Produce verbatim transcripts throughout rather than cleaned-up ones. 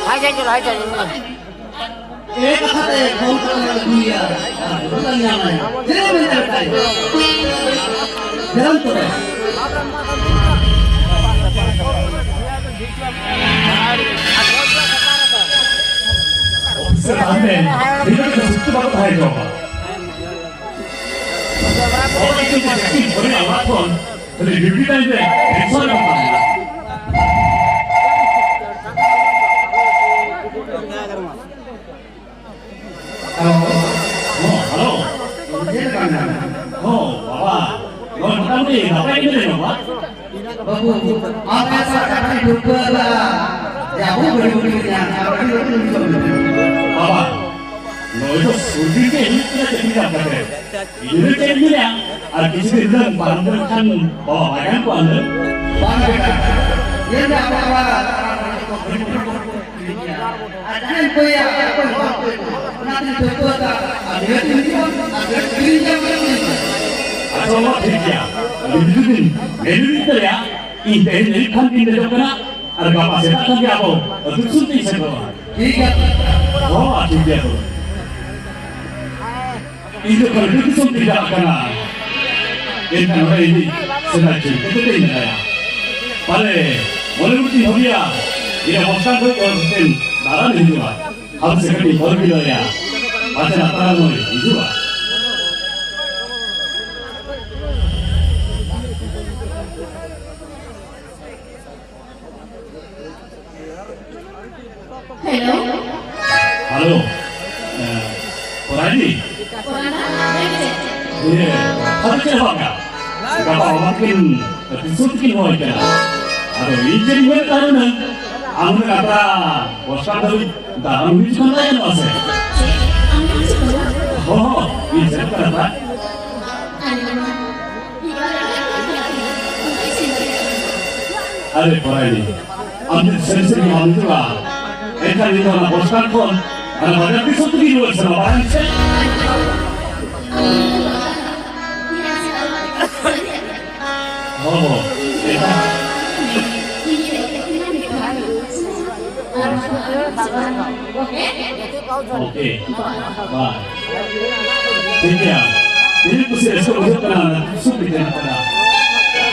ᱦᱟᱭ ᱪᱟᱞ, ᱦᱟᱭ ᱪᱟᱞ᱾ ᱮ ᱠᱟᱛᱷᱟ ᱛᱮ ᱯᱷᱳᱱ ᱠᱟᱛᱮ ᱞᱮ ᱟᱹᱜᱩᱭᱟ᱾ ᱟᱨ ᱵᱟᱵᱚᱱ ᱧᱟᱢᱟᱭᱟ᱾ ᱪᱮᱫ ᱮᱢ ᱢᱮᱱ ᱫᱟᱲᱮᱭᱟᱜ ᱠᱟᱱᱟ? ᱡᱟᱱᱟᱢ ᱛᱚᱨᱟ᱾ ᱚᱯᱷᱤᱥ ᱨᱮ ᱛᱟᱦᱮᱸ ᱢᱮ᱾ ᱱᱤᱡᱮ ᱠᱚ ᱥᱩᱠᱛᱤ ᱵᱟᱠᱚ ᱛᱟᱦᱮᱸ ᱦᱚᱪᱚᱣᱟᱢᱟ᱾ ᱚᱲᱟᱜ ᱠᱷᱚᱱ ᱠᱷᱟᱹᱞᱤ ᱰᱤᱭᱩᱴᱤ ᱴᱟᱭᱤᱢ ᱨᱮ ᱴᱮᱱᱥᱚᱱ ᱨᱮ ᱛᱟᱦᱮᱱᱟ᱾ ᱦᱮᱞᱳ᱾ ᱦᱚᱸ, ᱦᱮᱞᱳ᱾ ᱪᱮᱫ ᱞᱮᱠᱟ ᱢᱮᱱᱟᱢᱟ? ᱦᱚᱸ, ᱵᱟᱵᱟ᱾ ᱱᱚᱜᱼᱚᱭ ᱢᱚᱴᱟᱢᱩᱴᱤ ᱱᱟᱯᱟᱭ ᱜᱮ ᱢᱮᱱᱟᱜ ᱵᱟᱵᱟ᱾ ᱵᱟᱹᱵᱩ, ᱟᱯᱮ ᱥᱟᱶ ᱠᱟᱛᱷᱟᱧ ᱴᱷᱟᱹᱣᱠᱟᱹ ᱞᱮᱫᱟ ᱡᱮ ᱟᱵᱚ ᱵᱟᱹᱲᱤᱡ ᱵᱚᱱ ᱠᱟᱹᱢᱤᱭᱟ, ᱟᱨ ᱵᱟᱹᱲᱤᱡ ᱵᱟᱹᱲᱤᱡ ᱵᱚᱱ ᱠᱟᱹᱢᱤᱭᱟ᱾ ᱵᱟᱵᱟ, ᱱᱚᱜᱼᱚᱭ ᱫᱚ ᱥᱩᱨ ᱫᱤᱱ ᱜᱮ ᱦᱤᱡᱩᱜ ᱠᱟᱱᱟ ᱪᱟᱹᱠᱨᱤ ᱧᱟᱢ ᱠᱟᱛᱮ᱾ ᱤᱧ ᱫᱚ ᱪᱮᱫ ᱤᱧ ᱢᱮᱱᱟ, ᱟᱨ ᱠᱤᱪᱷᱩ ᱫᱤᱱ ᱨᱮ ᱯᱟᱨᱚᱢ ᱞᱮᱱᱠᱷᱟᱱ ᱵᱟᱵᱟ ᱵᱟᱭ ᱜᱟᱱ ᱠᱚᱜᱼᱟ ᱦᱩᱱᱟᱹᱝ᱾ ᱵᱟᱝ ᱵᱮᱴᱟ, ᱧᱮᱞ ᱢᱮ ᱟᱵᱚ ᱱᱚᱣᱟ ᱟᱨ ᱡᱟᱦᱟᱸᱭ ᱠᱚᱭᱟ, ᱚᱠᱚᱭ ᱦᱚᱸ ᱵᱟᱠᱚ ᱠᱚᱭᱟ᱾ ᱚᱱᱟᱛᱮᱧ ᱴᱷᱟᱹᱣᱠᱟᱹ ᱟᱠᱟᱫ, ᱟᱨ ᱱᱤᱭᱟᱹ ᱛᱤᱱ ᱫᱤᱱ, ᱟᱨ ᱱᱤᱭᱟᱹ ᱛᱤᱱ ᱫᱤᱱ, ᱟᱪᱪᱷᱟ, ᱢᱟ ᱴᱷᱤᱠ ᱜᱮᱭᱟ᱾ ᱟᱹᱵᱤᱱ ᱡᱩᱫᱤ ᱵᱤᱱ ᱢᱮᱱ ᱤᱫᱤ ᱫᱟᱲᱮᱭᱟᱜᱼᱟ, ᱤᱧ ᱛᱮᱦᱮᱧ ᱟᱹᱭᱩᱵ ᱠᱷᱟᱱ ᱜᱤᱧ ᱫᱮᱡᱚᱜ ᱠᱟᱱᱟ, ᱟᱨ ᱜᱟᱯᱟ ᱥᱮᱛᱟᱜ ᱠᱷᱟᱱ ᱜᱮ ᱟᱵᱚ ᱟᱹᱛᱩ ᱫᱤᱥᱚᱢ ᱛᱮᱧ ᱥᱮᱴᱮᱨᱚᱜᱼᱟ᱾ ᱴᱷᱤᱠ ᱜᱮᱭᱟ᱾ ᱦᱚᱸ, ᱴᱷᱤᱠ ᱜᱮᱭᱟ ᱛᱚᱵᱮ᱾ ᱤᱧ ᱫᱚ ᱠᱷᱟᱹᱞᱤ ᱫᱤᱥᱚᱢ ᱛᱮᱧ ᱪᱟᱞᱟᱜ ᱠᱟᱱᱟ᱾ ᱮᱱᱠᱷᱟᱱ ᱚᱸᱰᱮ ᱤᱧ ᱥᱮᱫᱟᱭ ᱪᱤᱱᱛᱟᱹ ᱠᱟᱛᱮ ᱤᱧ ᱢᱮᱛᱟᱭᱟ᱾ ᱯᱟᱞᱮ ᱢᱚᱱᱮ ᱢᱚᱱᱮ ᱛᱤᱧ ᱵᱷᱟᱹᱵᱤᱭᱟ, ᱤᱧᱟᱹᱜ ᱵᱚᱥᱛᱟ ᱠᱷᱚᱱ ᱚᱞ ᱠᱟᱛᱮ ᱫᱟᱬᱟᱱ ᱦᱤᱡᱩᱜᱼᱟ᱾ ᱟᱢ ᱥᱮ ᱠᱟᱹᱴᱤᱡ ᱦᱚᱨ ᱵᱤᱞᱟᱹᱭᱟ᱾ ᱯᱟᱪᱷᱮ ᱟᱯᱱᱟᱨ ᱦᱚᱸᱭ ᱦᱤᱡᱩᱜᱼᱟ᱾ ᱦᱮᱞᱳ᱾ ᱦᱮᱞᱳ᱾ ᱮ, ᱯᱚᱨᱟᱭᱱᱤ? ᱯᱚᱨᱟᱭᱱᱟ? ᱞᱟᱹᱭ ᱢᱮᱥᱮ᱾ ᱤᱭᱟᱹ, ᱟᱫᱚ ᱪᱮᱫ ᱦᱚᱸ ᱵᱟᱝᱟ᱾ ᱜᱟᱯᱟ ᱵᱟᱵᱟ ᱛᱟᱹᱠᱤᱱ ᱛᱤᱥᱚᱜ ᱛᱟᱹᱠᱤᱱ ᱦᱚᱦᱚᱭ ᱠᱟᱱᱟ᱾ ᱟᱫᱚ ᱤᱧ ᱪᱮᱫ ᱤᱧ ᱢᱮᱱᱮᱫ ᱛᱟᱦᱮᱱᱟ, ᱟᱢ ᱦᱚᱸ ᱜᱟᱯᱟ ᱵᱚᱥᱴᱟᱱ ᱫᱷᱟᱹᱵᱤᱡ ᱫᱟᱬᱟᱱ ᱦᱤᱡᱩᱜ ᱠᱷᱟᱱ ᱵᱟᱭ ᱜᱟᱱᱚᱜᱼᱟ ᱥᱮ? ᱪᱮᱫ? ᱟᱢ ᱦᱚᱸᱢ ᱦᱤᱡᱩᱜ ᱠᱟᱱᱟ? ᱦᱳᱭ, ᱠᱟᱛᱷᱟ? ᱟᱨᱮ ᱯᱚᱨᱟᱭᱱᱤ, ᱟᱢ ᱡᱩᱫᱤ ᱥᱟᱹᱨᱤ ᱥᱟᱹᱨᱤ ᱵᱟᱢ ᱦᱤᱡᱩᱜᱼᱟ, ᱮᱱᱠᱷᱟᱱ ᱤᱧ ᱫᱚ ᱚᱱᱟ ᱵᱚᱥ ᱥᱴᱮᱱᱰ ᱠᱷᱚᱱ ᱚᱱᱟ ᱵᱟᱡᱟᱨ ᱫᱤᱥᱚᱢ ᱛᱮᱜᱤᱧ ᱨᱩᱣᱟᱹᱲ ᱥᱮᱱᱚᱜᱼᱟ, ᱵᱟᱲᱟᱭᱟᱢ ᱥᱮ? ᱦᱚᱸ, ᱦᱚᱸ᱾ ᱮᱱᱠᱷᱟᱱ ᱳᱠᱮ᱾ ᱵᱟᱭ᱾ ᱴᱷᱤᱠ ᱜᱮᱭᱟ᱾ ᱛᱤᱱᱟᱹᱜ ᱠᱩᱥᱤ ᱨᱟᱹᱥᱠᱟᱹ ᱵᱩᱡᱷᱟᱹᱜ ᱠᱟᱱᱟ, ᱥᱩᱠ ᱨᱮ ᱛᱟᱦᱮᱱ ᱠᱟᱱᱟ᱾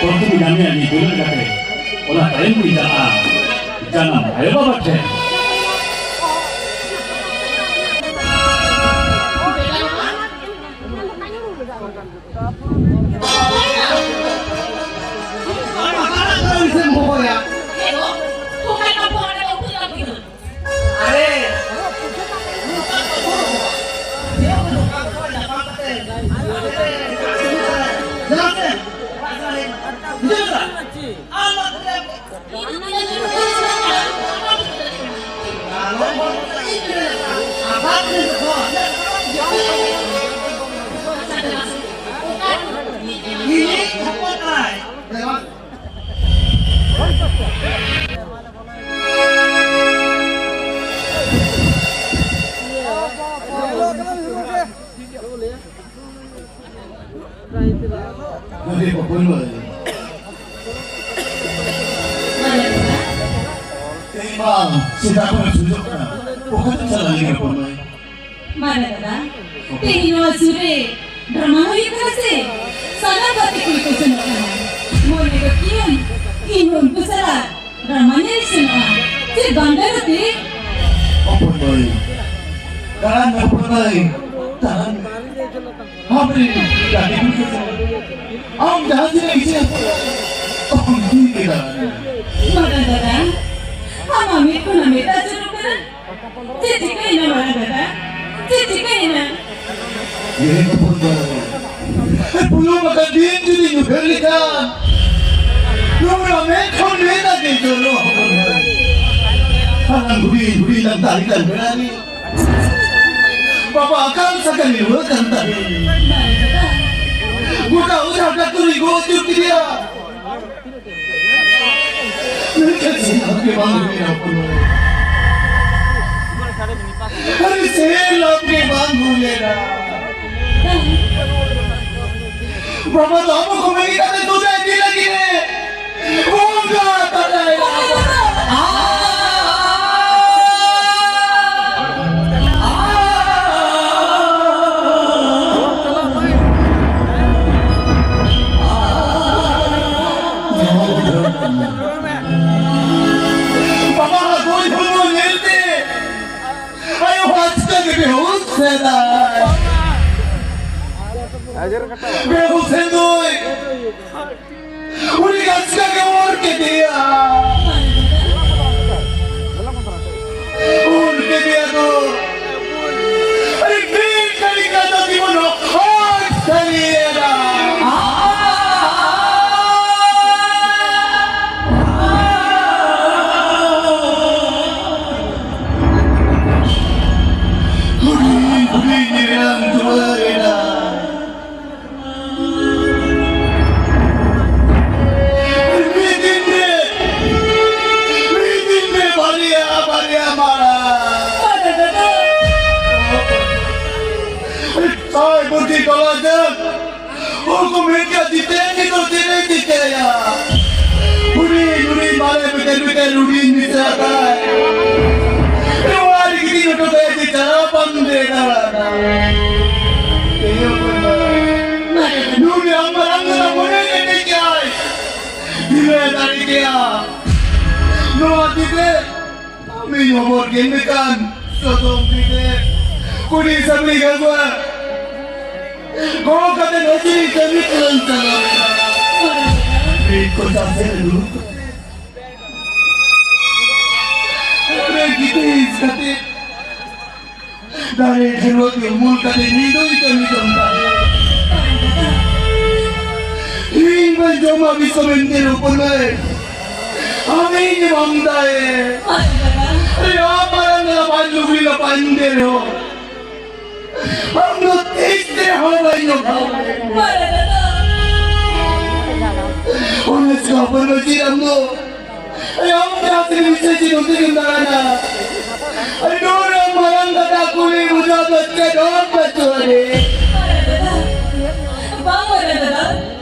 ᱯᱨᱚᱛᱷᱚᱢ ᱧᱟᱢᱮᱭᱟ ᱩᱱᱤ ᱫᱩᱞᱟᱹᱲ ᱠᱟᱛᱮ᱾ ᱚᱱᱟ ᱛᱟᱭᱚᱢ ᱩᱱᱤ ᱪᱟᱞᱟᱜᱼᱟ ᱡᱟᱱᱟᱢ ᱟᱭᱳ ᱵᱟᱵᱟ ᱴᱷᱮᱱ᱾ ᱟᱹᱰᱤ ᱵᱚᱠᱚᱧ ᱢᱟᱹᱭ᱾ ᱛᱮᱦᱮᱧ ᱢᱟ ᱥᱮᱛᱟᱜ ᱠᱷᱚᱱ ᱮᱢ ᱥᱩᱡᱚᱜ ᱠᱟᱱᱟ᱾ ᱚᱠᱟ ᱛᱮᱢ ᱪᱟᱞᱟᱜ ᱞᱟᱹᱜᱤᱫ ᱵᱚᱠᱚᱧ ᱢᱟᱹᱭ? ᱢᱟᱨᱟᱝ ᱫᱟᱫᱟ, ᱛᱮᱦᱮᱧ ᱱᱚᱣᱟ ᱥᱩᱨ ᱨᱮ ᱰᱨᱟᱢᱟ ᱦᱩᱭᱩᱜ ᱠᱟᱱᱟ ᱥᱮ? ᱥᱟᱱᱟᱢ ᱜᱟᱛᱮ ᱠᱩᱲᱤ ᱠᱚ ᱥᱮᱱᱚᱜ ᱠᱟᱱᱟ᱾ ᱢᱚᱱᱮ ᱫᱚ ᱠᱤᱭᱟᱹᱧ, ᱤᱧ ᱦᱚᱸ ᱩᱱᱠᱩ ᱥᱟᱞᱟᱜ ᱰᱨᱟᱢᱟ ᱧᱮᱞ ᱥᱮᱱᱚᱜᱼᱟ᱾ ᱪᱮᱫ ᱵᱟᱝ ᱜᱟᱱᱚᱜ ᱛᱮ? ᱦᱚᱯᱚᱱ ᱢᱟᱹᱭ, ᱫᱟᱬᱟᱱ ᱢᱮ ᱦᱚᱯᱚᱱ ᱢᱟᱹᱭ, ᱫᱟᱬᱟᱱ ᱢᱮ᱾ ᱟᱢᱨᱮᱱ ᱜᱟᱛᱮ ᱠᱩᱲᱤ ᱠᱚ ᱥᱟᱶ ᱟᱢ ᱡᱟᱦᱟᱸ ᱛᱤᱱᱟᱹᱜ ᱤᱪᱪᱷᱟᱹ ᱦᱚᱯᱚᱱ ᱢᱟᱹᱭ, ᱩᱱ ᱫᱤᱱ ᱜᱮ ᱫᱟᱬᱟᱱ ᱢᱮ᱾ ᱢᱟᱨᱟᱝ ᱫᱟᱫᱟ, ᱟᱢᱟᱜ ᱢᱮᱫ ᱠᱷᱚᱱᱟᱜ ᱢᱮᱫ ᱫᱟᱜ ᱡᱚᱨᱚᱜ ᱠᱟᱱᱟ᱾ ᱪᱮᱫ ᱪᱤᱠᱟᱹᱭᱮᱱᱟ ᱢᱟᱨᱟᱝ ᱫᱟᱫᱟ? ᱪᱮᱫ ᱪᱤᱠᱟᱹᱭᱮᱱᱟ? ᱤᱧ ᱦᱚᱯᱚᱱ ᱫᱚ ᱵᱩᱞᱩᱝ ᱟᱠᱟᱱ ᱫᱤᱱ ᱡᱩᱫᱤᱧ ᱩᱭᱦᱟᱹᱨ ᱞᱮᱠᱷᱟᱱ, ᱱᱚᱣᱟ ᱢᱮᱫ ᱠᱷᱚᱱ ᱢᱮᱫ ᱫᱟᱜ ᱜᱮ ᱡᱚᱨᱚᱜᱼᱟ ᱦᱚᱯᱚᱱ ᱫᱚ᱾ ᱦᱟᱲᱟᱢ ᱦᱩᱰᱤᱧ ᱦᱩᱰᱤᱧ ᱞᱟᱝ ᱛᱟᱦᱮᱸ ᱠᱟᱱ ᱵᱮᱲᱟ ᱨᱮ ᱟᱠᱟᱞ ᱥᱟᱠᱟᱞ ᱧᱩᱨᱦᱟᱹ ᱠᱟᱱ ᱛᱟᱦᱮᱸ᱾ ᱜᱚᱴᱟ ᱚᱡᱷᱟ ᱰᱟᱠᱛᱚᱨᱤ ᱜᱚᱜ ᱟᱹᱪᱩᱨ ᱠᱮᱫᱮᱭᱟ᱾ ᱢᱮᱱᱠᱷᱟᱱ ᱥᱮ ᱞᱟᱵᱷ ᱜᱮ ᱵᱟᱝ ᱦᱩᱭ ᱞᱮᱱᱟ᱾ ᱟᱨᱮ ᱥᱮ ᱞᱟᱵᱷ ᱜᱮ ᱵᱟᱝ ᱦᱩᱭ ᱞᱮᱱᱟ᱾ ᱵᱟᱵᱟ ᱫᱚ ᱟᱵᱚ ᱠᱚ ᱢᱮᱱ ᱠᱟᱛᱮ ᱫᱩᱞᱟᱹᱲ ᱤᱫᱤ ᱞᱟᱹᱜᱤᱫ ᱮ ᱵᱚᱸᱜᱟ ᱛᱟᱞᱟᱭᱮᱱᱟ᱾ ᱵᱟᱵᱟ ᱜᱚᱡ ᱦᱚᱲᱢᱚ ᱧᱮᱞᱛᱮ ᱟᱭᱳ ᱦᱚᱸ ᱟᱪᱠᱟ ᱜᱮ ᱵᱮᱦᱩᱥ ᱮᱱᱟᱭ᱾ ᱵᱮᱦᱩᱥ ᱮᱱ ᱫᱚᱭ᱾ ᱩᱱᱤ ᱟᱪᱠᱟ ᱜᱮ ᱚᱨ ᱠᱮᱫᱮᱭᱟ᱾ ᱚᱨ ᱠᱮᱫᱮᱭᱟ ᱫᱚ᱾ ᱟᱨᱮ ᱢᱤᱫ ᱜᱷᱟᱹᱲᱤ ᱠᱷᱟᱱ ᱫᱚ ᱡᱤᱵᱚᱱ ᱦᱚᱸ ᱚᱨ ᱥᱟᱹᱨᱤᱭᱮᱱᱟ᱾ ᱦᱩᱰᱤᱧ ᱦᱩᱰᱤᱧ ᱨᱮᱱᱟᱝ ᱫᱩᱣᱟᱹᱨ ᱮᱱᱟ᱾ ᱢᱤᱫ ᱫᱤᱱ ᱨᱮ, ᱢᱤᱫ ᱫᱤᱱ ᱨᱮ ᱵᱟᱨᱭᱟ, ᱵᱟᱨᱭᱟ ᱢᱟᱨᱟ᱾ ᱥᱟᱭ ᱵᱩᱰᱷᱤ ᱴᱚᱞᱟ ᱡᱟᱠ, ᱩᱱᱠᱩ ᱢᱮᱱ ᱠᱮᱫᱟ, "ᱡᱤᱛᱮᱱ ᱱᱤᱛᱚᱜ ᱪᱮᱫ ᱮ ᱪᱤᱠᱟᱹᱭᱟ?" ᱦᱩᱰᱤᱧ, ᱦᱩᱰᱤᱧ ᱢᱟᱨᱮ ᱵᱤᱴᱟᱹᱨ, ᱵᱤᱴᱟᱹᱨ ᱦᱩᱰᱤᱧ ᱢᱮᱥᱟ ᱛᱟᱭ᱾ ᱱᱚᱣᱟ ᱨᱮ ᱜᱤᱰᱤ ᱦᱚᱴᱚ ᱠᱟᱭᱟ ᱡᱮ ᱪᱟᱞᱟᱣ ᱵᱟᱝ ᱫᱮ ᱫᱟᱲᱟᱱᱟ᱾ ᱱᱩᱭ ᱟᱢ ᱢᱟᱨᱟᱝ ᱫᱟᱫᱟ ᱢᱚᱱᱮ ᱠᱮᱴᱮᱡ ᱠᱮᱭᱟᱭ᱾ ᱫᱤᱞᱮ ᱫᱟᱲᱮ ᱠᱮᱭᱟ᱾ ᱱᱚᱣᱟ ᱛᱤᱛᱮ ᱟᱢᱤᱧ ᱦᱚᱵᱚᱨ ᱜᱮ ᱢᱮᱠᱟᱱ ᱥᱚᱫᱚᱢ ᱛᱤᱛᱮ ᱠᱩᱲᱤ ᱥᱟᱢᱲᱤ ᱜᱟᱜᱩᱟ ᱜᱚ ᱠᱟᱛᱮ ᱱᱟᱹᱡᱨᱤ ᱠᱟᱹᱢᱤ ᱠᱩᱞᱟᱹᱧ ᱪᱟᱞᱟᱣ ᱮᱱᱟ᱾ ᱢᱤᱫ ᱠᱚᱪᱟ ᱥᱮᱫ ᱨᱩ ᱨᱮ ᱜᱤᱛᱤᱡ ᱠᱟᱛᱮ ᱫᱟᱨᱮ ᱡᱷᱟᱹᱞᱣᱟᱹ ᱜᱮ ᱩᱢᱩᱞ ᱠᱟᱛᱮ ᱧᱤᱫᱟᱹᱭ ᱠᱟᱹᱢᱤ ᱠᱟᱱ ᱛᱟᱦᱮᱸ᱾ ᱤᱧ ᱵᱟᱹᱧ ᱡᱚᱢᱟ ᱵᱤᱥᱚᱢ ᱮᱱᱛᱮ ᱨᱮᱦᱚᱸ ᱯᱟᱹᱞᱟᱹᱭ ᱟᱢᱤᱧ ᱵᱟᱢᱫᱟᱭᱮ᱾ ᱟᱨᱮ ᱟᱢ ᱢᱟᱨᱟᱝ ᱫᱟᱫᱟ ᱵᱟᱹᱧ ᱞᱩᱜᱽᱲᱤ ᱞᱟᱯᱟ ᱮᱱᱛᱮ ᱨᱮᱦᱚᱸ ᱦᱚᱸ ᱵᱟᱹᱧ ᱧᱟᱢᱟ᱾ ᱵᱟᱞᱮ ᱫᱟᱫᱟ᱾ ᱚᱱᱟ ᱪᱤᱠᱟᱹ ᱵᱟᱹᱱᱩᱜ ᱪᱮᱫ ᱟᱢ ᱫᱚ? ᱟᱭᱳ, ᱟᱢ ᱡᱟᱦᱟᱸ ᱛᱤᱱᱟᱹᱜ ᱤᱪᱪᱷᱟᱹ ᱪᱮᱫ ᱚᱱᱛᱮ ᱜᱮᱢ ᱫᱟᱬᱟᱱᱟ᱾ ᱟᱨ ᱱᱚᱣᱟ ᱢᱟᱨᱟᱝ ᱠᱟᱛᱷᱟ ᱠᱩᱞᱤ ᱵᱩᱡᱷᱟᱹᱣ ᱫᱚ ᱪᱮᱫ ᱦᱚᱸ ᱵᱟᱹᱪᱩᱜ ᱟᱹᱱᱤᱡ᱾ ᱵᱟᱞᱮ ᱫᱟᱫᱟ᱾ ᱵᱟᱝ ᱵᱟᱞᱮ ᱫᱟᱫᱟ᱾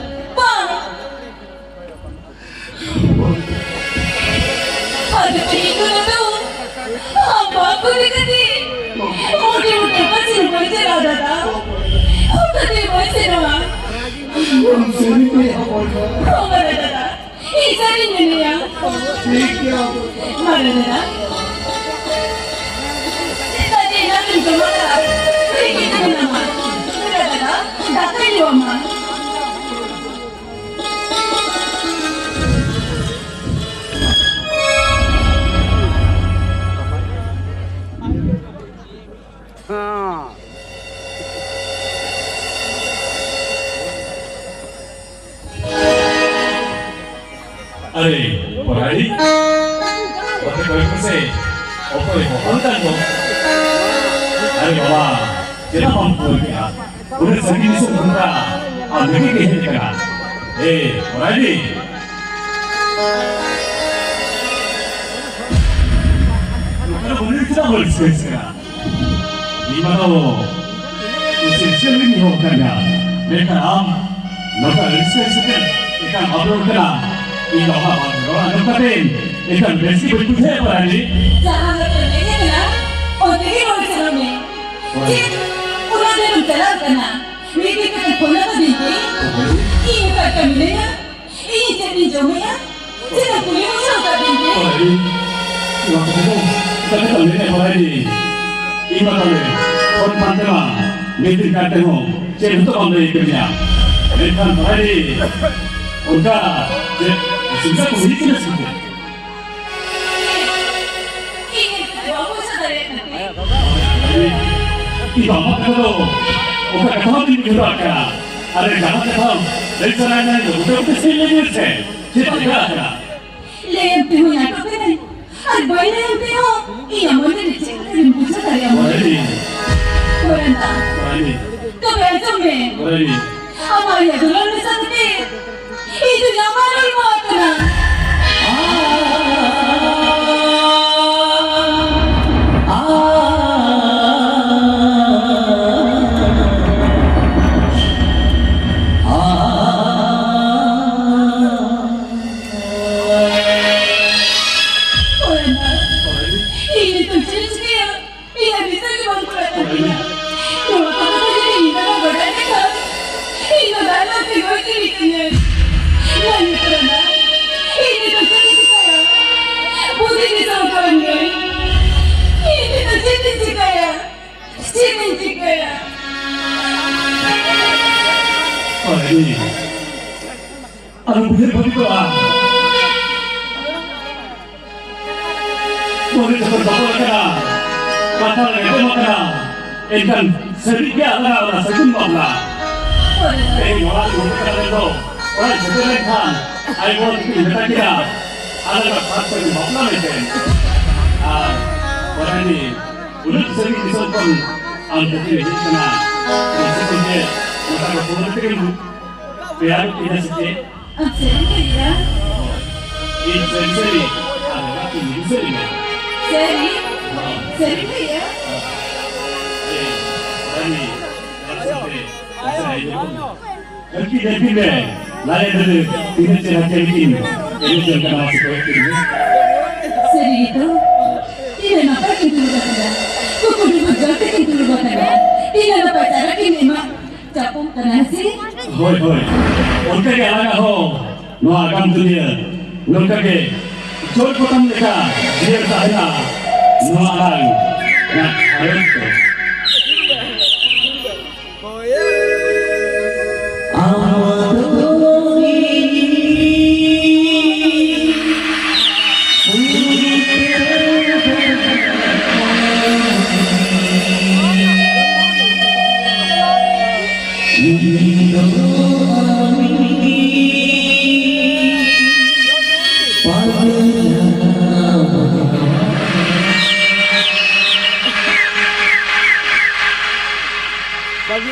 ᱵᱟᱝ᱾ ᱟᱫᱚ ᱛᱮᱦᱮᱧ ᱠᱷᱚᱱᱟᱜ ᱫᱚ ᱟᱢ ᱵᱟᱢ ᱠᱩᱞᱤ ᱠᱟᱛᱮ ᱢᱚᱴᱮ ᱢᱚᱴᱮ ᱯᱟᱹᱥᱤ ᱦᱚᱸ ᱵᱟᱹᱧ ᱪᱟᱞᱟᱣ ᱫᱟᱫᱟ᱾ ᱚᱠᱟᱛᱮ ᱵᱟᱹᱧ ᱥᱮᱱᱚᱜᱼᱟ᱾ ᱟᱢ ᱥᱟᱹᱨᱤ ᱜᱮ ᱦᱚᱯᱚᱱ ᱠᱟᱱᱟ᱾ ᱦᱚᱸ ᱢᱟᱨᱮ ᱫᱟᱫᱟ, ᱤᱧ ᱥᱟᱹᱨᱤᱧ ᱢᱮᱱᱮᱫᱼᱟ᱾ ᱴᱷᱤᱠ ᱜᱮᱭᱟ᱾ ᱢᱟᱨᱮ ᱫᱟᱫᱟ, ᱫᱟᱫᱟ, ᱮᱱᱟᱝ ᱨᱮᱢ ᱡᱚᱢ ᱟᱠᱟᱫᱼᱟ? ᱨᱮᱸᱜᱮᱡ ᱫᱚ ᱢᱮᱱᱟᱢᱟ᱾ ᱫᱟᱫᱟ, ᱫᱟᱠᱟᱧ ᱡᱚᱢᱟ᱾ ᱟᱨᱮ, ᱯᱚᱨᱟᱭᱤ, ᱚᱠᱚᱭ ᱠᱚ ᱥᱮ, ᱚᱠᱚᱭ ᱦᱚᱦᱚ ᱟᱠᱟᱫ ᱫᱚ? ᱟᱨᱮ ᱵᱟᱵᱟ, ᱪᱮᱫᱟᱜ ᱵᱟᱢ ᱠᱷᱚᱵᱚᱨ ᱠᱮᱫᱼᱟ? ᱩᱱᱟᱹᱜ ᱥᱟᱺᱜᱤᱧ ᱫᱤᱥᱚᱢ ᱠᱷᱚᱱ ᱫᱚ ᱟᱢ ᱞᱟᱹᱜᱤᱫ ᱜᱮ ᱦᱮᱡ ᱟᱠᱟᱱᱟ᱾ ᱮ, ᱯᱚᱨᱟᱭᱤ᱾ ᱱᱚᱝᱠᱟ ᱫᱚ ᱵᱟᱹᱧ ᱪᱮᱫᱟᱜ ᱵᱟᱹᱲᱤᱡ ᱥᱟᱹᱲᱤᱥ ᱠᱟᱱᱟ? ᱤᱧ ᱢᱟ ᱫᱚ ᱠᱩᱥᱤ ᱨᱟᱹᱥᱠᱟᱹ ᱞᱟᱹᱜᱤᱫ ᱤᱧ ᱦᱚᱦᱚ ᱟᱠᱟᱫ ᱢᱮᱭᱟ, ᱢᱮᱱᱠᱷᱟᱱ ᱟᱢ ᱱᱚᱝᱠᱟ ᱟᱹᱲᱤᱥ ᱟᱹᱲᱤᱥ ᱠᱟᱛᱮ ᱮᱠᱟᱞ ᱵᱟᱢ ᱨᱚᱲ ᱠᱟᱱᱟ᱾ ᱤᱧ ᱫᱚ ᱟᱢᱟᱜ ᱵᱟᱝ ᱨᱚᱲ ᱟᱸᱡᱚᱢ ᱠᱟᱛᱮ ᱮᱠᱟᱞ ᱵᱮᱥ ᱜᱮ ᱵᱟᱹᱧ ᱵᱩᱡᱷᱟᱹᱣᱮᱫ ᱯᱟᱨᱟᱱᱤ᱾ ᱡᱟᱦᱟᱸ ᱠᱟᱛᱷᱟ ᱢᱮᱱᱮᱫ ᱠᱟᱱᱟ, ᱚᱱᱛᱮ ᱜᱮ ᱨᱚᱲ ᱥᱮᱱᱚᱜ ᱢᱮ᱾ ᱦᱳᱭ᱾ ᱪᱮᱫ ᱚᱱᱟ ᱨᱮᱢ ᱪᱟᱞᱟᱣ ᱠᱟᱱᱟ? ᱢᱤᱫ ᱫᱤᱱ ᱠᱟᱛᱮ ᱯᱷᱳᱱ ᱟᱠᱟᱫᱤᱧ ᱜᱮ᱾ ᱦᱳᱭ᱾ ᱤᱧ ᱚᱠᱟ ᱞᱮᱠᱟ ᱢᱤᱱᱟᱹᱧᱟ? ᱤᱧ ᱪᱮᱫ ᱤᱧ ᱡᱚᱢᱮᱜᱼᱟ? ᱪᱮᱫ ᱮᱢ ᱠᱩᱞᱤ ᱵᱩᱡᱷᱟᱹᱣ ᱠᱟᱫᱤᱧ ᱛᱮ? ᱯᱚᱨᱟᱭᱤ, ᱱᱚᱣᱟ ᱠᱟᱛᱷᱟ ᱫᱚ ᱚᱠᱟ ᱞᱮᱠᱟᱢ ᱢᱮᱱᱮᱫ ᱯᱚᱨᱟᱭᱤ? ᱤᱧ ᱢᱟ ᱛᱟᱞᱮ ᱦᱚᱲ ᱯᱟᱱᱛᱮ ᱢᱟ ᱢᱤᱫ ᱫᱤᱱ ᱠᱟᱛᱮ ᱦᱚᱸ ᱪᱮᱫ ᱦᱚᱸᱛᱚ ᱵᱟᱢ ᱞᱟᱹᱭ ᱠᱟᱫᱤᱧᱟ᱾ ᱢᱮᱱᱠᱷᱟᱱ ᱯᱚᱨᱟᱭᱤ, ᱚᱱᱠᱟ ᱪᱮᱫ ᱚᱥᱩᱵᱤᱫᱷᱟ ᱠᱚ ᱦᱩᱭ ᱠᱟᱱᱟ ᱥᱮ ᱪᱮᱫ? ᱤᱧ ᱮᱱᱛᱮ ᱵᱟᱹᱧ ᱵᱩᱡᱷᱟᱹᱣ ᱫᱟᱲᱮᱭᱟᱜ ᱠᱟᱱᱟ᱾ ᱤᱧ ᱫᱚ ᱟᱢᱟᱜ ᱠᱟᱛᱷᱟ ᱫᱚ ᱚᱠᱟ ᱠᱟᱛᱷᱟ ᱦᱚᱸ ᱵᱟᱹᱧ ᱵᱩᱡᱷᱟᱹᱣ ᱫᱟᱲᱮᱭᱟᱜ ᱠᱟᱱᱟ᱾ ᱟᱨᱮ, ᱡᱟᱦᱟᱸ ᱠᱟᱛᱷᱟ ᱞᱟᱹᱭ ᱥᱟᱱᱟᱭᱮᱫ ᱢᱮᱭᱟ, ᱜᱚᱴᱟ ᱜᱚᱴᱟ ᱥᱮᱫ ᱞᱟᱹᱭ ᱢᱮ ᱥᱮ᱾ ᱪᱮᱫ ᱪᱤᱠᱟᱹ ᱟᱠᱟᱱᱟ? ᱞᱟᱹᱭᱟᱢ ᱛᱮᱦᱚᱸ ᱟᱴᱚᱠ ᱠᱟᱹᱱᱟᱹᱧ, ᱟᱨ ᱵᱟᱹᱧ ᱞᱟᱹᱭᱟᱢ ᱛᱮᱦᱚᱸ ᱤᱧᱟᱜ ᱢᱚᱱᱮ ᱨᱮ ᱪᱮᱫ ᱞᱮᱠᱟ ᱨᱮᱢ ᱵᱩᱡᱷᱟᱹᱣ ᱫᱟᱲᱮᱭᱟᱜᱼᱟ? ᱢᱚᱨᱟᱭᱞᱤ᱾ ᱜᱚᱨᱟᱱᱫᱟ᱾ ᱢᱚᱨᱟᱭᱞᱤ᱾ ᱛᱚᱵᱮ ᱟᱸᱡᱚᱢ ᱢᱮ᱾ ᱦᱳᱭ᱾ ᱟᱢᱟᱜ ᱤᱧᱟᱹᱜ ᱫᱩᱞᱟᱹᱲ ᱢᱮᱥᱟ ᱠᱟᱛᱮ ᱤᱧ ᱫᱚ ᱧᱟᱢ ᱟᱨ ᱦᱚᱲᱢᱚ ᱟᱠᱟᱱᱟ᱾ ᱦᱳᱭ ᱢᱟ᱾ ᱤᱧ ᱱᱤᱛᱚᱜ ᱪᱮᱫ ᱤᱧ ᱪᱤᱠᱟᱹᱭᱟ? ᱤᱧᱟᱹᱜ ᱫᱤᱥᱟᱹ ᱜᱮ ᱵᱟᱝ ᱠᱚᱭᱚᱜ ᱠᱟᱱ ᱛᱤᱧᱟ᱾ ᱱᱚᱣᱟ ᱠᱚ ᱠᱟᱛᱷᱟ ᱡᱩᱫᱤ ᱤᱧ ᱵᱟᱵᱟ ᱵᱟᱰᱟᱭ ᱞᱮᱠᱷᱟᱱ, ᱤᱧ ᱫᱚ ᱫᱟᱜ ᱞᱟᱹᱣᱠᱟᱹ ᱜᱚᱡ ᱜᱤᱰᱤ ᱠᱟᱹᱧᱟᱹᱭ᱾ ᱢᱟ ᱱᱤᱛᱚᱜ ᱫᱚ ᱤᱧ ᱱᱤᱛᱚᱜ ᱪᱮᱫ ᱤᱧ ᱪᱤᱠᱟᱹᱭᱟ? ᱵᱩᱫᱷᱤ ᱫᱤᱥᱟᱹ ᱦᱚᱸ ᱵᱟᱹᱱᱩᱜ ᱟᱹᱧ᱾ ᱤᱧ ᱱᱤᱛᱚᱜ ᱪᱮᱫ ᱤᱧ ᱪᱤᱠᱟᱹᱭᱟ? ᱪᱮᱫ ᱤᱧ ᱪᱤᱠᱟᱹᱭᱟ? ᱟᱨᱮ, ᱟᱞᱚᱢ ᱩᱭᱦᱟᱹᱨ ᱵᱷᱟᱵᱤᱛᱚᱜᱼᱟ᱾ ᱛᱚᱵᱮ ᱡᱚᱠᱷᱚᱱ ᱵᱟᱯᱞᱟ ᱠᱟᱱᱟ, ᱠᱟᱛᱷᱟ ᱨᱮ ᱮᱛᱚᱢ ᱟᱠᱟᱱᱟ, ᱮᱱᱠᱷᱟᱱ ᱥᱟᱹᱨᱤ ᱜᱮ ᱟᱞᱟᱝᱟᱜ ᱚᱱᱟ ᱥᱟᱹᱜᱩᱱ ᱵᱟᱯᱞᱟ᱾ ᱛᱮᱦᱮᱧ ᱚᱲᱟᱜ ᱨᱩᱣᱟᱹᱲ ᱠᱟᱛᱮ ᱫᱚ ᱚᱲᱟᱜ ᱥᱮᱴᱮᱨ ᱞᱮᱱᱠᱷᱟᱱ ᱟᱭᱳ ᱵᱟᱵᱟ ᱛᱟᱹᱠᱤᱱ ᱢᱮᱛᱟ ᱠᱤᱱᱟ, ᱟᱞᱮ ᱫᱚ ᱥᱟᱨ ᱥᱟᱹᱜᱩᱱ ᱵᱟᱯᱞᱟ ᱢᱮᱱᱛᱮ᱾ ᱟᱨ ᱵᱟᱲᱟᱭ ᱢᱮ, ᱩᱱᱟᱹᱜ ᱥᱟᱺᱜᱤᱧ ᱫᱤᱥᱚᱢ ᱠᱷᱚᱱ ᱟᱢ ᱛᱟᱹᱠᱤᱱ ᱦᱮᱡ ᱠᱟᱱᱟ, ᱚᱱᱟ ᱥᱟᱹᱜᱩᱱ ᱛᱮ ᱱᱚᱝᱠᱟ ᱠᱚ ᱯᱷᱳᱱ ᱠᱟᱛᱮ ᱜᱮᱢ ᱯᱮᱲᱟ ᱜᱚᱫ ᱠᱤᱧᱟ ᱥᱮ ᱪᱮᱫ? ᱟᱢ ᱥᱟᱹᱨᱤᱢ ᱞᱟᱹᱭᱮᱜᱼᱟ? ᱤᱧ ᱥᱟᱹᱨᱤ ᱥᱟᱹᱨᱤ ᱟᱨ ᱚᱲᱟᱜ ᱤᱧ ᱤᱫᱤ ᱥᱟᱹᱨᱤ ᱢᱮ᱾ ᱥᱟᱹᱨᱤ? ᱦᱚᱸ᱾ ᱥᱟᱹᱨᱤᱢ ᱞᱟᱹᱭᱮᱜᱼᱟ? ᱦᱮᱸ, ᱥᱟᱹᱨᱤ᱾ ᱟᱨ ᱥᱟᱹᱨᱤ᱾ ᱟᱨ ᱥᱟᱹᱨᱤ᱾ ᱟᱹᱠᱤ ᱡᱟᱹᱛᱤ ᱨᱮ ᱞᱟᱭ ᱫᱟᱨᱮ ᱛᱤᱱᱟᱹᱜ ᱪᱮᱦᱨᱟ ᱪᱮᱬᱮ ᱠᱤᱱ ᱮᱱᱮᱡ ᱡᱚᱝ ᱠᱟᱱᱟ, ᱢᱟᱥᱮ ᱠᱚᱭᱚᱜ ᱠᱤᱱ ᱢᱮ᱾ ᱥᱟᱹᱨᱤ ᱜᱮᱛᱚ, ᱛᱤᱱᱟᱹᱜ ᱱᱟᱯᱟᱭ ᱠᱤᱱ ᱫᱩᱲᱩᱵ ᱟᱠᱟᱱᱟ, ᱠᱩᱠᱩ ᱰᱩᱵᱩᱨ ᱡᱚᱝ ᱛᱮᱠᱤᱱ ᱫᱩᱲᱩᱵ ᱟᱠᱟᱱᱟ, ᱛᱤᱱᱟᱹᱜ ᱱᱟᱯᱟᱭ ᱪᱟᱨᱟ ᱠᱤᱱ ᱮᱢᱟ᱾ ᱪᱟᱯᱚᱜ ᱠᱟᱱᱟ ᱥᱮ? ᱦᱳᱭ, ᱦᱳᱭ᱾ ᱚᱱᱠᱟ ᱜᱮ ᱟᱞᱟᱝᱟᱜ ᱦᱚᱸ ᱱᱚᱣᱟ ᱟᱜᱟᱢ ᱫᱩᱱᱤᱭᱟᱹ ᱱᱚᱝᱠᱟ ᱜᱮ ᱡᱳᱨ ᱯᱚᱛᱟᱢ ᱞᱮᱠᱟ ᱡᱤᱭᱟᱹᱲ ᱛᱟᱦᱮᱱᱟ ᱱᱚᱣᱟ ᱟᱞᱟᱝ ᱜᱷᱟᱨᱚᱸᱡᱽ ᱫᱚ᱾ ᱵᱟᱹᱜᱤ᱾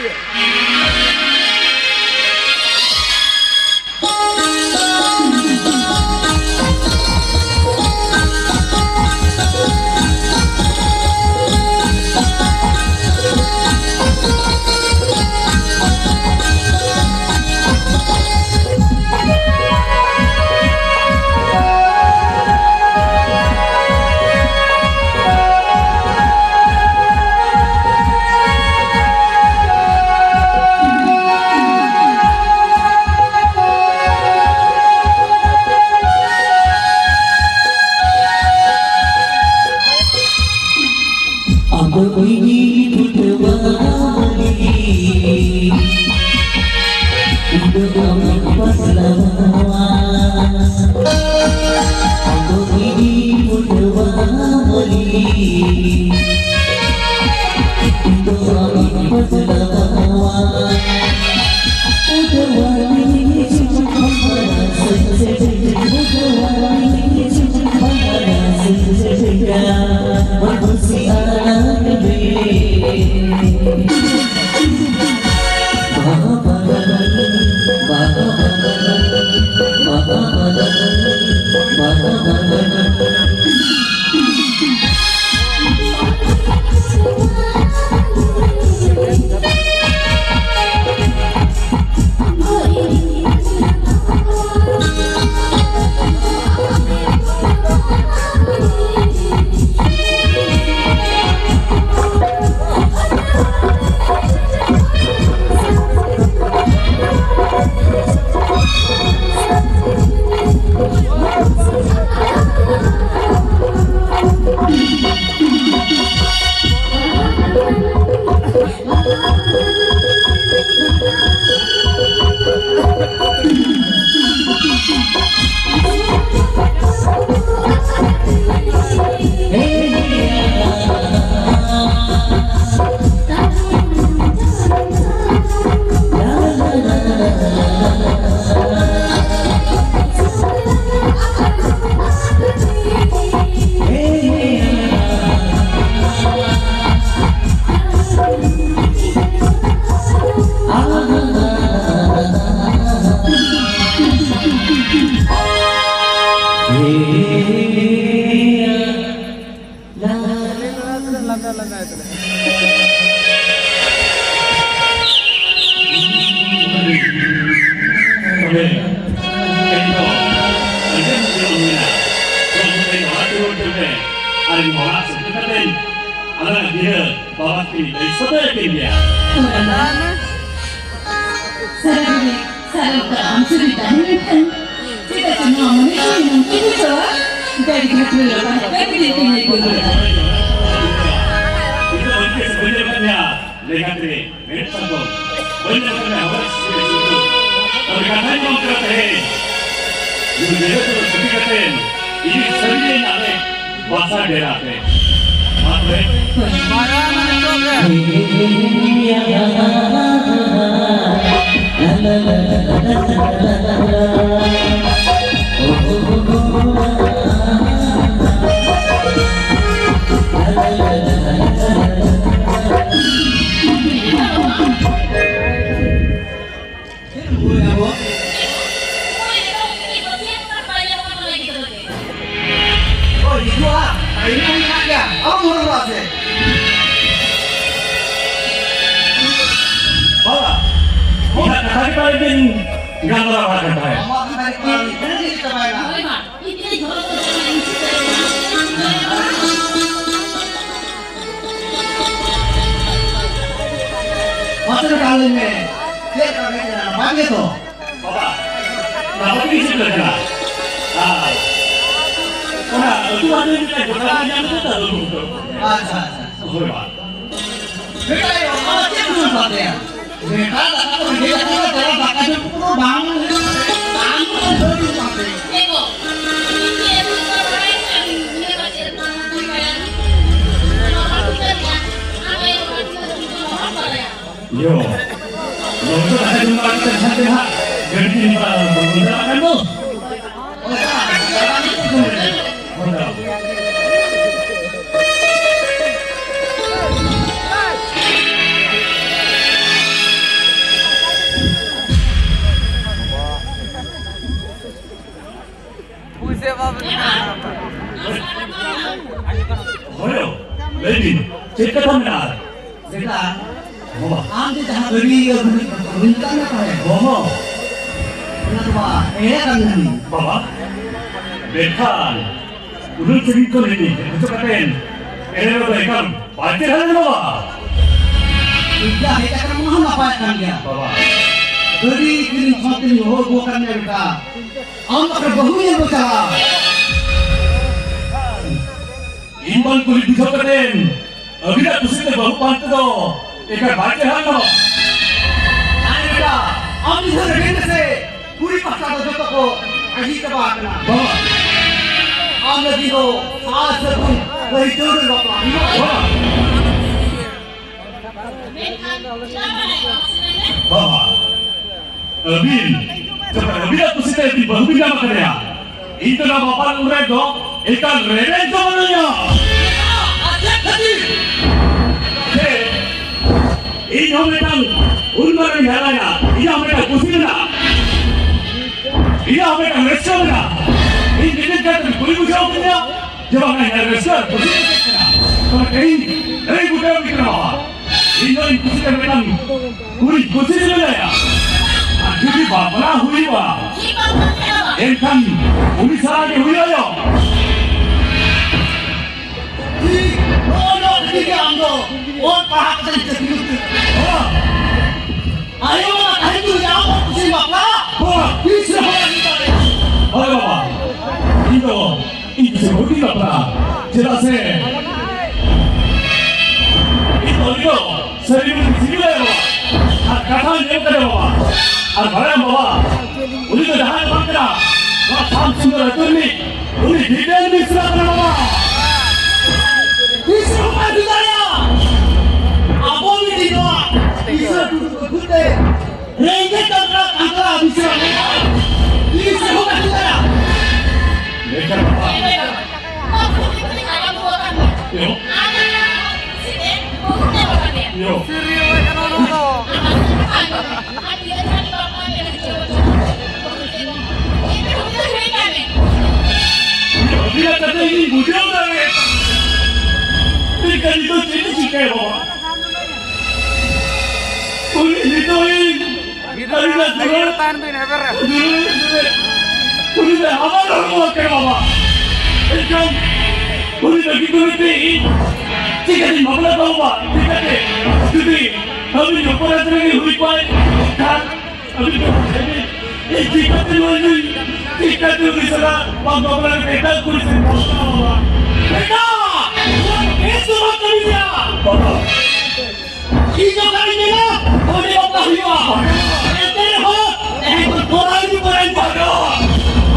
ᱟᱫᱚ ᱤᱧᱤᱧ ᱯᱷᱩᱴᱵᱚᱞ ᱢᱟᱹᱞᱤ, ᱤᱧ ᱫᱚ ᱟᱢᱤᱧ ᱯᱟᱥᱱᱟᱣᱟ᱾ ᱟᱫᱚ ᱤᱧᱤᱧ ᱯᱷᱩᱴᱵᱚᱞ ᱢᱟᱹᱞᱤ, ᱤᱧ ᱫᱚ ᱟᱢᱤᱧ ᱯᱟᱥᱱᱟᱣᱟ᱾ ᱥᱟᱨᱟ ᱜᱷᱟᱹᱲᱤ ᱥᱟᱨᱟ ᱚᱠᱛᱚ ᱟᱢ ᱥᱩᱨ ᱨᱮ ᱛᱟᱦᱮᱸ ᱞᱮᱱᱠᱷᱟᱱ ᱪᱮᱫᱟᱜ ᱪᱚ ᱱᱚᱣᱟ ᱢᱚᱱᱮ ᱡᱤᱣᱤ ᱱᱚᱝᱠᱟᱧ ᱟᱹᱭᱠᱟᱹᱣᱟ, ᱜᱟᱹᱰᱤ ᱜᱷᱟᱴ ᱨᱮ ᱞᱚᱴᱟ ᱦᱟᱛᱟᱣ ᱠᱟᱛᱮ ᱤᱧ ᱟᱹᱭᱠᱟᱹᱣ ᱞᱮᱫᱟ᱾ ᱤᱧ ᱫᱚ ᱵᱟᱹᱧ ᱠᱩᱥᱤ, ᱵᱟᱹᱧ ᱧᱟᱢ ᱠᱟᱫ ᱢᱮᱭᱟ ᱞᱮᱸᱜᱟ ᱛᱤᱨᱮ᱾ ᱢᱮᱫ ᱥᱟᱫᱚᱢ, ᱵᱟᱹᱧ ᱧᱟᱢ ᱠᱟᱫ ᱢᱮᱭᱟ ᱦᱚᱨᱚᱜ ᱥᱤᱨᱟᱹ ᱥᱤᱨᱟᱹ᱾ ᱛᱚᱵᱮ ᱠᱟᱛᱷᱟᱧ ᱜᱚᱢᱠᱮ ᱛᱮᱦᱮᱧ᱾ ᱱᱩᱭ ᱡᱮᱜᱮᱛ ᱨᱮ ᱪᱷᱩᱴᱤ ᱠᱟᱛᱮ ᱤᱧ ᱥᱟᱹᱨᱤ ᱜᱮᱧ ᱟᱞᱮ ᱵᱟᱥᱟ ᱰᱮᱨᱟ ᱛᱮ᱾ ᱢᱟ ᱛᱚᱵᱮ᱾ ᱦᱳᱭ, ᱦᱤᱡᱩᱜᱼᱟ᱾ ᱴᱟᱭᱤᱢ ᱢᱟ ᱢᱮᱱᱟᱜ ᱜᱮᱭᱟ᱾ ᱟᱞᱚᱢ ᱦᱚᱨᱚᱵᱚᱨᱚᱜᱼᱟ ᱥᱮ᱾ ᱵᱟᱵᱟ, ᱤᱧᱟᱹᱜ ᱠᱟᱛᱷᱟ ᱜᱮ ᱛᱟᱦᱞᱮ ᱵᱤᱱ ᱜᱟᱞᱢᱟᱨᱟᱣ ᱵᱟᱲᱟ ᱠᱟᱱ ᱛᱟᱦᱮᱸᱫ᱾ ᱟᱢᱟᱜ ᱠᱟᱛᱷᱟ ᱜᱮ ᱛᱟᱦᱞᱮ ᱵᱤᱱ ᱪᱟᱵᱟᱭᱮᱱᱟ᱾ ᱢᱟᱥᱮ ᱢᱤᱫᱴᱟᱝ ᱞᱟᱹᱭ ᱢᱮ, ᱪᱮᱫ ᱞᱮᱠᱟ ᱢᱮᱱᱟᱜᱼᱟ? ᱱᱟᱯᱟᱭ ᱜᱮᱛᱚ? ᱵᱟᱵᱟ, ᱱᱟᱯᱟᱭ ᱜᱮ ᱪᱮᱫ ᱞᱮᱠᱟ? ᱟᱨ ᱚᱱᱟ ᱟᱹᱛᱩ ᱟᱹᱛᱩ ᱢᱤᱫᱴᱟᱝ ᱡᱚᱴᱟᱣ ᱧᱟᱢ ᱠᱟᱛᱮ ᱟᱹᱜᱩ ᱠᱚ᱾ ᱟᱪᱪᱷᱟ, ᱟᱪᱪᱷᱟ᱾ ᱦᱳᱭ, ᱵᱟᱵᱟ᱾ ᱵᱮᱴᱟ, ᱚᱱᱟ ᱪᱮᱫ ᱠᱚ ᱢᱮᱛᱟ ᱯᱮᱭᱟ? ᱵᱮᱴᱟ, ᱫᱟᱠᱟ ᱠᱚ ᱨᱮᱸᱜᱮᱡ ᱟᱠᱟᱱᱟ, ᱫᱟᱠᱟ ᱡᱚᱢ ᱠᱚ ᱵᱟᱝ ᱦᱩᱭᱩᱜ ᱠᱟᱱᱟ᱾ ᱵᱟᱝ ᱠᱚ ᱫᱟᱹᱲ ᱦᱩᱭᱩᱜ ᱠᱟᱱ ᱛᱟᱯᱮᱭᱟ᱾ ᱮ ᱜᱚ, ᱤᱧ ᱪᱮᱫ ᱦᱚᱸ ᱵᱟᱹᱧ ᱵᱟᱲᱟᱭᱟ, ᱤᱧ ᱩᱱᱤ ᱨᱟᱡᱽ ᱨᱮ ᱵᱟᱝ ᱦᱩᱭ ᱵᱟᱲᱟᱭᱟ᱾ ᱱᱚᱣᱟ ᱵᱟᱹᱧ ᱵᱩᱡᱷᱟᱹᱣ ᱠᱮᱫᱟ᱾ ᱟᱢ ᱟᱭᱳ ᱵᱟᱵᱟ ᱴᱷᱮᱱ ᱠᱷᱚᱱ ᱫᱚ ᱚᱦᱚᱢ ᱵᱟᱲᱟᱭᱟ᱾ ᱭᱳ, ᱱᱚᱛᱮ ᱫᱟᱠᱟ ᱡᱚᱢ ᱵᱟᱲᱟ ᱠᱟᱛᱮ ᱦᱟᱱᱛᱮ ᱦᱟᱸᱜ ᱜᱟᱹᱰᱤ ᱛᱮ ᱵᱚᱱ ᱪᱟᱞᱟᱜ ᱠᱟᱱ ᱫᱚ᱾ ᱯᱩᱭᱥᱟᱹ ᱵᱟᱵᱮᱱ ᱮᱢᱟ᱾ ᱦᱳᱭ, ᱞᱟᱹᱭ ᱵᱤᱱ, ᱪᱮᱫ ᱠᱟᱛᱷᱟ ᱢᱮᱱᱟᱜᱼᱟ? ᱵᱮᱴᱟ, ᱦᱚᱸ᱾ ᱟᱢ ᱡᱮ ᱡᱟᱦᱟᱸ ᱜᱟᱹᱰᱤ ᱤᱭᱟᱹ ᱜᱷᱩᱲᱤ ᱠᱟᱛᱷᱟ ᱵᱟᱹᱧ ᱢᱮᱛᱟᱜ ᱢᱮ ᱛᱟᱦᱮᱸᱫ᱾ ᱦᱚᱸ, ᱦᱚᱸ᱾ ᱚᱱᱟ ᱫᱚ ᱵᱟᱝ, ᱮᱲᱮ ᱠᱟᱱ ᱜᱷᱟᱹᱲᱤ᱾ ᱵᱟᱵᱟ, ᱢᱮᱱᱠᱷᱟᱱ ᱩᱱᱟᱹᱜ ᱥᱟᱺᱜᱤᱧ ᱠᱷᱚᱱ ᱦᱮᱡ ᱦᱚᱪᱚ ᱠᱟᱛᱮ ᱮᱲᱮ ᱫᱚ ᱮᱠᱟᱞ ᱵᱟᱭ ᱪᱮᱦᱨᱟ ᱞᱮᱱᱟ ᱵᱟᱵᱟ᱾ ᱤᱧ ᱡᱟ ᱦᱮᱡ ᱟᱠᱟᱱᱟ, ᱚᱱᱟ ᱦᱚᱸ ᱱᱟᱯᱟᱭ ᱠᱟᱱ ᱜᱮᱭᱟ᱾ ᱵᱟᱵᱟ᱾ ᱜᱟᱹᱰᱤ ᱠᱤᱨᱤᱧ ᱥᱟᱶᱛᱮᱧ ᱦᱚᱦᱚ ᱟᱹᱜᱩ ᱟᱠᱟᱫ ᱢᱮᱭᱟ ᱵᱮᱴᱟ᱾ ᱟᱢ ᱫᱚ ᱚᱠᱟᱨᱮ ᱵᱟᱹᱦᱩ ᱧᱮᱞ ᱵᱚ ᱪᱟᱞᱟᱜᱼᱟ? ᱤᱧ ᱵᱟᱝ ᱠᱩᱞᱤ ᱵᱩᱡᱷᱟᱹᱣ ᱠᱟᱛᱮᱢ ᱟᱹᱵᱤᱱᱟᱜ ᱠᱩᱥᱤᱛᱮ ᱵᱟᱹᱦᱩ ᱯᱟᱱᱛᱮ ᱫᱚ ᱮᱠᱟᱞ ᱵᱟᱭ ᱪᱮᱦᱨᱟ ᱧᱮᱞᱚᱜᱼᱟ᱾ ᱟᱨ ᱵᱮᱴᱟ, ᱟᱢ ᱢᱤᱫ ᱫᱷᱟᱣ ᱨᱮᱵᱮᱱ ᱢᱮᱥᱮ, ᱠᱩᱲᱤ ᱯᱟᱦᱴᱟ ᱫᱚ ᱡᱚᱛᱚ ᱠᱚ ᱨᱟᱹᱡᱤ ᱪᱟᱵᱟ ᱟᱠᱟᱱᱟ᱾ ᱵᱟᱵᱟ᱾ ᱟᱢ ᱞᱟᱹᱜᱤᱫ ᱫᱚ ᱥᱟᱨ ᱥᱟᱹᱜᱩᱱ ᱵᱟᱹᱦᱤ ᱫᱟᱹᱣᱲᱟᱹ ᱵᱟᱯᱞᱟ ᱦᱩᱭᱩᱜᱼᱟ᱾ ᱵᱟᱵᱟ᱾ ᱵᱟᱵᱟ, ᱟᱹᱵᱤᱱ, ᱡᱚᱠᱷᱚᱱ ᱟᱹᱵᱤᱱᱟᱜ ᱠᱩᱥᱤᱛᱮ ᱟᱹᱵᱤᱱ ᱵᱟᱹᱦᱩ ᱵᱤᱱ ᱧᱟᱢ ᱟᱠᱟᱫᱮᱭᱟ, ᱤᱧ ᱫᱚ ᱱᱚᱣᱟ ᱵᱟᱯᱞᱟ ᱨᱮ ᱫᱚ ᱮᱠᱟᱞ ᱨᱮᱵᱮᱱ ᱫᱚ ᱵᱟᱹᱱᱩᱧᱟ᱾ ᱟᱨ ᱪᱮᱫ ᱠᱷᱟᱹᱛᱤᱨ? ᱡᱮ ᱤᱧ ᱦᱚᱸ ᱢᱤᱫᱴᱟᱝ ᱦᱩᱞ ᱢᱟᱨᱟᱝ ᱡᱟᱦᱟᱸ ᱤᱧᱟᱹᱜ ᱦᱚᱸ ᱢᱤᱫᱴᱟᱝ ᱠᱩᱥᱤ ᱢᱮᱱᱟᱜᱼᱟ᱾ ᱤᱧᱟᱹᱜ ᱦᱚᱸ ᱢᱤᱫᱴᱟᱝ ᱨᱟᱹᱥᱠᱟᱹ ᱢᱮᱱᱟᱜᱼᱟ᱾ ᱤᱧ ᱱᱤᱡᱮ ᱠᱟᱛᱮ ᱠᱩᱞᱤ ᱵᱩᱡᱷᱟᱹᱣ ᱠᱤᱧᱟ᱾ ᱡᱮ ᱵᱟᱝ, ᱤᱧᱟᱜ ᱨᱟᱹᱥᱠᱟᱹ ᱟᱨ ᱠᱩᱥᱤ ᱫᱚ ᱪᱮᱫ ᱠᱟᱱᱟ? ᱛᱚᱵᱮ ᱛᱮᱦᱮᱧ ᱞᱟᱹᱭ ᱵᱩᱴᱟᱹ ᱟᱹᱵᱤᱱ ᱠᱟᱱᱟ ᱵᱟᱵᱟ᱾ ᱤᱧ ᱫᱚ ᱤᱧ ᱠᱩᱥᱤ ᱛᱮ ᱢᱤᱫᱴᱟᱝ ᱠᱩᱲᱤ ᱠᱩᱥᱤ ᱛᱮ ᱢᱮᱱᱟᱭᱟ᱾ ᱟᱨ ᱡᱩᱫᱤ ᱵᱟᱯᱞᱟ ᱦᱩᱭᱩᱜᱼᱟ, ᱮᱱᱠᱷᱟᱱ ᱩᱱᱤ ᱥᱟᱞᱟᱜ ᱜᱮ ᱦᱩᱭᱩᱜᱼᱟ᱾ ᱴᱷᱤᱠ, ᱱᱚᱜᱼᱚᱭ ᱱᱚᱣᱟ ᱠᱷᱟᱹᱛᱤᱨ ᱜᱮ ᱟᱢ ᱫᱚ ᱚᱞ ᱯᱟᱲᱦᱟᱣ ᱠᱟᱛᱮ ᱪᱟᱹᱠᱨᱤ ᱩᱛᱟᱹᱨ᱾ ᱟᱭᱳ ᱵᱟᱵᱟ ᱛᱟᱦᱮᱸ ᱛᱩᱞᱩᱡ ᱟᱢ ᱦᱚᱸ ᱠᱩᱥᱤ ᱵᱟᱯᱞᱟ? ᱛᱤᱥ ᱨᱮᱦᱚᱸ ᱵᱟᱝ ᱦᱩᱭ ᱫᱟᱲᱮᱭᱟᱜᱼᱟ᱾ ᱦᱳᱭ ᱵᱟᱵᱟ, ᱤᱧ ᱫᱚ ᱤᱧ ᱠᱩᱥᱤ ᱵᱟᱹᱦᱩ ᱜᱤᱧ ᱵᱟᱯᱞᱟᱜᱼᱟ᱾ ᱪᱮᱫᱟᱜ ᱥᱮ ᱤᱧ ᱫᱚ ᱩᱱᱤ ᱫᱚ ᱥᱟᱹᱨᱤ ᱜᱮ ᱥᱤᱵᱤᱞᱟᱭᱟ ᱵᱟᱵᱟ᱾ ᱟᱨ ᱠᱟᱛᱷᱟ ᱧᱮᱞ ᱠᱟᱛᱮ ᱵᱟᱵᱟ, ᱟᱨ ᱵᱟᱲᱟᱭᱟᱢ ᱵᱟᱵᱟ, ᱩᱱᱤ ᱫᱚ ᱡᱟᱦᱟᱸᱭ ᱫᱚ ᱵᱟᱝ ᱠᱟᱱᱟ, ᱱᱚᱣᱟ ᱥᱟᱢ ᱥᱩᱱᱫᱚᱨ ᱟᱹᱛᱩ ᱨᱤᱱᱤᱡ ᱩᱱᱤ ᱡᱤᱛᱮᱱ ᱢᱤᱥᱨᱟ ᱠᱟᱱᱟ ᱵᱟᱵᱟ᱾ ᱛᱤᱥ ᱦᱚᱸ ᱵᱟᱭ ᱦᱩᱭ ᱫᱟᱲᱮᱭᱟᱜᱼᱟ᱾ ᱟᱵᱚ ᱡᱩᱫᱤ ᱱᱚᱣᱟ ᱠᱤᱥᱟᱹᱬ ᱴᱩᱰᱩ ᱟᱹᱛᱩ ᱛᱮ ᱨᱮᱸᱜᱮᱡ ᱠᱟᱱᱛᱲᱟ ᱠᱟᱱᱛᱲᱟ ᱢᱤᱥᱨᱟ ᱢᱮᱱᱟᱜᱼᱟ, ᱛᱤᱥ ᱦᱚᱸ ᱵᱟᱭ ᱦᱩᱭ ᱫᱟᱲᱮᱭᱟᱜᱼᱟ᱾ ᱢᱮᱱᱠᱷᱟᱱ ᱵᱟᱵᱟ, ᱤᱭᱚ᱾ ᱤᱭᱚ᱾ ᱟᱹᱵᱤᱱᱟᱜ ᱠᱟᱛᱷᱟ ᱤᱧ ᱵᱩᱡᱷᱟᱹᱣ ᱫᱟᱲᱮᱭᱟᱜ ᱠᱟᱱᱟ᱾ ᱢᱮᱱᱠᱷᱟᱱ ᱱᱤᱛᱚᱜ ᱪᱮᱫ ᱤᱧ ᱪᱤᱠᱟᱹᱭᱟ ᱵᱟᱵᱟ? ᱩᱱᱤ ᱱᱤᱛᱚᱜ ᱤᱧ ᱜᱤᱫᱽᱨᱟᱹ ᱟᱹᱞᱤᱧᱟᱜ ᱞᱟᱹᱜᱤᱫ ᱫᱩᱞᱟᱹᱲ ᱛᱟᱦᱮᱱ ᱵᱤᱱ ᱦᱮᱵᱮᱨ ᱨᱮ᱾ ᱫᱩᱞᱟᱹᱲ ᱨᱮ ᱩᱱᱤ ᱫᱚ ᱦᱟᱢᱟᱞ ᱦᱚᱲᱢᱚ ᱟᱠᱟᱱᱟ ᱵᱟᱵᱟ᱾ ᱮᱱᱠᱷᱟᱱ ᱩᱱᱤ ᱞᱟᱹᱜᱤᱫ ᱫᱚ ᱢᱤᱫᱴᱤᱡ ᱪᱤᱠᱟᱹᱛᱤᱧ ᱵᱟᱯᱞᱟ ᱠᱚᱣᱟ ᱵᱟᱵᱟ? ᱪᱤᱠᱟᱹᱛᱮ? ᱡᱩᱫᱤ ᱟᱹᱵᱤᱱ ᱚᱯᱚᱨᱟᱫᱷ ᱨᱮᱜᱮ ᱦᱩᱭ ᱠᱚᱜᱼᱟᱭ, ᱠᱷᱟᱱ ᱟᱹᱵᱤᱱ ᱫᱚ ᱤᱧ ᱪᱤᱠᱟᱹᱛᱮ ᱱᱚᱣᱟ ᱞᱤᱧ, ᱪᱤᱠᱟᱹᱛᱮ ᱩᱱᱤ ᱥᱟᱞᱟᱜ ᱵᱟᱝ ᱵᱟᱯᱞᱟ ᱠᱟᱛᱮ ᱮᱴᱟᱜ ᱠᱩᱲᱤ ᱥᱮᱫ ᱵᱟᱯᱞᱟ ᱵᱟᱵᱟ? ᱵᱮᱴᱟ! ᱱᱚᱣᱟ ᱫᱚ ᱵᱮᱥ ᱫᱚ ᱵᱟᱝ ᱠᱟᱹᱢᱤ ᱜᱮᱭᱟ᱾ ᱵᱟᱵᱟ! ᱤᱧ ᱫᱚ ᱚᱠᱟᱨᱤᱧ ᱢᱮᱱᱟ, ᱚᱸᱰᱮ ᱵᱟᱯᱞᱟ ᱦᱩᱭᱩᱜᱼᱟ᱾ ᱮᱱᱛᱮ ᱨᱮᱦᱚᱸ ᱛᱮᱦᱮᱧ ᱠᱷᱚᱱ ᱠᱚᱨᱟᱣ ᱤᱫᱤ ᱠᱚᱨᱟᱣ ᱤᱫᱤ᱾ ᱵᱟᱵᱟ!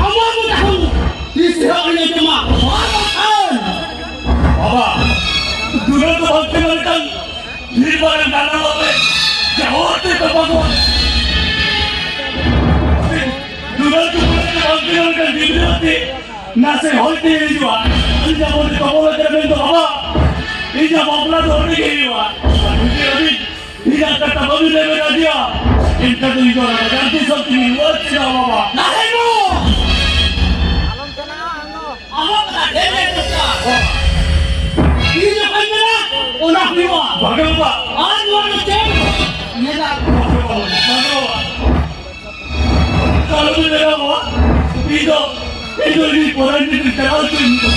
ᱟᱢᱟᱜ ᱢᱚᱪᱟ ᱠᱷᱚᱱ ᱛᱤᱥ ᱨᱮᱦᱚᱸ ᱟᱞᱚᱧ ᱟᱸᱡᱚᱢᱟ᱾ ᱟᱨ ᱵᱟᱝᱠᱷᱟᱱ ᱵᱟᱵᱟ, ᱫᱩᱞᱟᱹᱲ ᱫᱚ ᱵᱟᱝ ᱠᱟᱱᱟ ᱢᱤᱫᱴᱟᱝ ᱵᱤᱨ ᱵᱟᱜᱟᱱ ᱰᱟᱸᱰᱟ ᱞᱟᱛᱟᱨ ᱨᱮ ᱡᱟᱦᱟᱸ ᱛᱮ ᱛᱚᱯᱟᱜᱚᱜ᱾ ᱫᱩᱞᱟᱹᱲ ᱫᱩᱯᱩᱞᱟᱹᱲ ᱫᱚ ᱵᱟᱝ ᱠᱟᱱᱟ ᱢᱤᱫᱴᱟᱝ ᱜᱤᱫᱽᱨᱟᱹ ᱟᱛᱮ ᱱᱟᱥᱮ ᱦᱚᱭ ᱛᱮ ᱦᱤᱡᱩᱜᱼᱟ᱾ ᱟᱹᱞᱤᱧ ᱡᱟᱦᱟᱸ ᱵᱚᱞᱮ ᱛᱚᱯᱚᱞ ᱟᱠᱟᱱᱟ ᱢᱮᱱ ᱫᱚ ᱵᱟᱵᱟ, ᱤᱧᱟᱹᱜ ᱵᱟᱯᱞᱟ ᱫᱚ ᱚᱸᱰᱮ ᱜᱮ ᱦᱩᱭᱩᱜᱼᱟ᱾ ᱟᱨ ᱡᱩᱫᱤ ᱟᱹᱵᱤᱱ ᱤᱧᱟᱹᱜ ᱠᱟᱛᱷᱟ ᱵᱟᱹᱵᱤᱱ ᱨᱮᱵᱮᱱ ᱨᱟᱡᱤᱭᱟ, ᱮᱱᱠᱷᱟᱱ ᱫᱚ ᱤᱧ ᱫᱚ ᱚᱱᱟ ᱵᱟᱡᱟᱨ ᱫᱤᱥᱚᱢ ᱛᱮᱜᱮᱧ ᱨᱩᱣᱟᱹᱲ ᱪᱟᱞᱟᱜᱼᱟ ᱵᱟᱵᱟ᱾ ᱱᱟᱥᱮ ᱫᱚ! ᱟᱞᱚᱢ ᱪᱟᱞᱟᱜᱼᱟ ᱟᱢ ᱫᱚ᱾ ᱟᱞᱚᱢ ᱪᱟᱞᱟᱜᱼᱟ, ᱰᱷᱮᱨ ᱰᱷᱮᱨ ᱪᱟᱞᱟᱜᱼᱟ᱾ ᱤᱧ ᱡᱚᱠᱷᱚᱱ ᱢᱮᱱᱟ, ᱚᱱᱟ ᱦᱩᱭᱩᱜᱼᱟ᱾ ᱵᱷᱟᱜᱮ ᱵᱟᱵᱟ᱾ ᱟᱨ ᱱᱚᱣᱟ ᱫᱚ ᱪᱮᱫ? ᱧᱮᱞᱟ᱾ ᱵᱷᱟᱜᱮ ᱵᱟᱵᱟ, ᱵᱷᱟᱜᱮ ᱵᱟᱵᱟ᱾ ᱟᱞᱚᱢ ᱢᱮᱱᱟ ᱵᱟᱵᱟ, ᱤᱧ ᱫᱚ ᱤᱧ ᱫᱚ ᱩᱱᱤ ᱯᱚᱨᱟᱭᱱᱤ ᱫᱚ ᱪᱟᱞᱟᱣ ᱦᱚᱪᱚᱧ ᱢᱮ᱾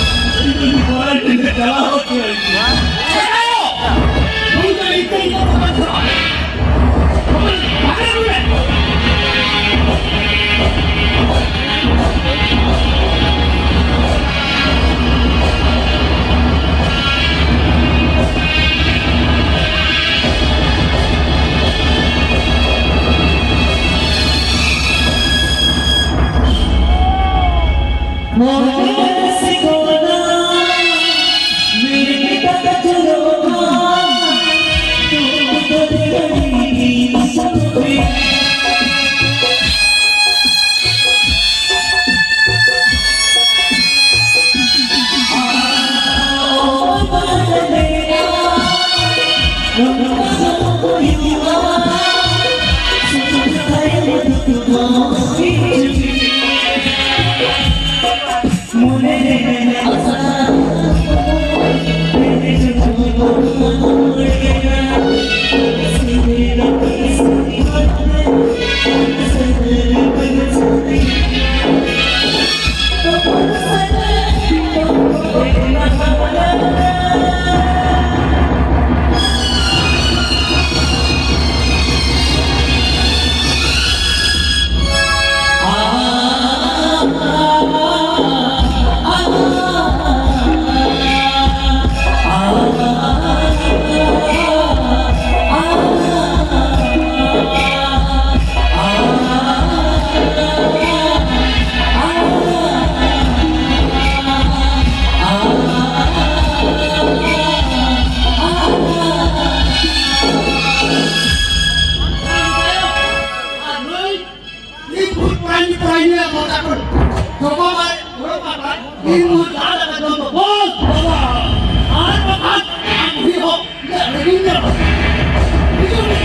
ᱤᱧ ᱫᱚ ᱩᱱᱤ ᱯᱚᱨᱟᱭᱱᱤ ᱫᱚ ᱪᱟᱞᱟᱣ ᱦᱚᱪᱚᱭ ᱢᱮ᱾ ᱥᱮᱫᱟᱭᱚᱜ! ᱱᱩᱭ ᱫᱚ ᱤᱧ ᱫᱚ ᱤᱧ ᱫᱚ ᱵᱟᱝ ᱠᱟᱱᱟ᱾ ᱵᱟᱝ ᱠᱟᱱᱟ᱾ ᱤᱧ ᱫᱚ ᱡᱟᱦᱟᱸ ᱞᱮᱠᱟ ᱡᱚᱢ ᱫᱚ ᱵᱚᱥ ᱵᱟᱵᱟ, ᱟᱨ ᱵᱟᱠᱷᱟᱱ ᱟᱢ ᱦᱩᱭ ᱦᱚᱸ ᱤᱧᱟᱹᱜ ᱨᱮᱜᱮᱧ ᱧᱟᱢᱟ᱾ ᱦᱤᱡᱩᱜ ᱢᱮ᱾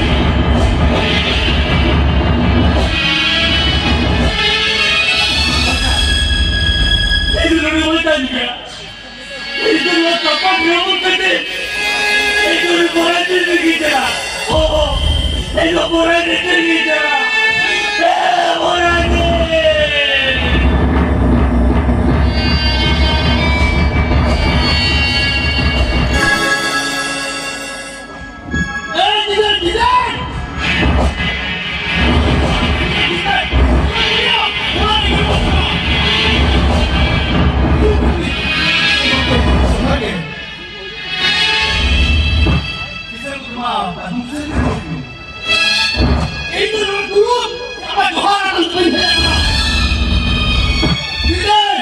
ᱤᱧ ᱫᱚ ᱱᱚᱰᱮ ᱵᱟᱹᱧ ᱛᱟᱦᱮᱱ ᱜᱮᱭᱟ᱾ ᱤᱧ ᱫᱚ ᱱᱚᱣᱟ ᱪᱟᱯᱟᱫ ᱨᱮ ᱩᱢᱩᱞ ᱠᱟᱛᱮ, ᱤᱧ ᱫᱚ ᱩᱱᱤ ᱵᱚᱨᱟᱡᱤᱛ ᱨᱮᱜᱮᱧ ᱪᱟᱞᱟᱜᱼᱟ᱾ ᱚ, ᱚ, ᱤᱧ ᱫᱚ ᱵᱚᱨᱟᱡᱤᱛ ᱨᱮᱜᱮᱧ ᱪᱟᱞᱟᱜᱼᱟ᱾ ᱮ, ᱵᱚᱨᱟᱡᱤᱛ! ᱮ, ᱜᱤᱫᱟᱹᱨ, ᱜᱤᱫᱟᱹᱨ! ᱤᱧ ᱫᱚ ᱱᱚᱰᱮ ᱫᱩᱲᱩᱵ, ᱟᱢᱟᱜ ᱡᱚᱦᱟᱨ ᱟᱛᱟᱝ ᱛᱮᱧ ᱦᱮᱡ ᱟᱠᱟᱱᱟ᱾ ᱜᱤᱫᱟᱹᱨ!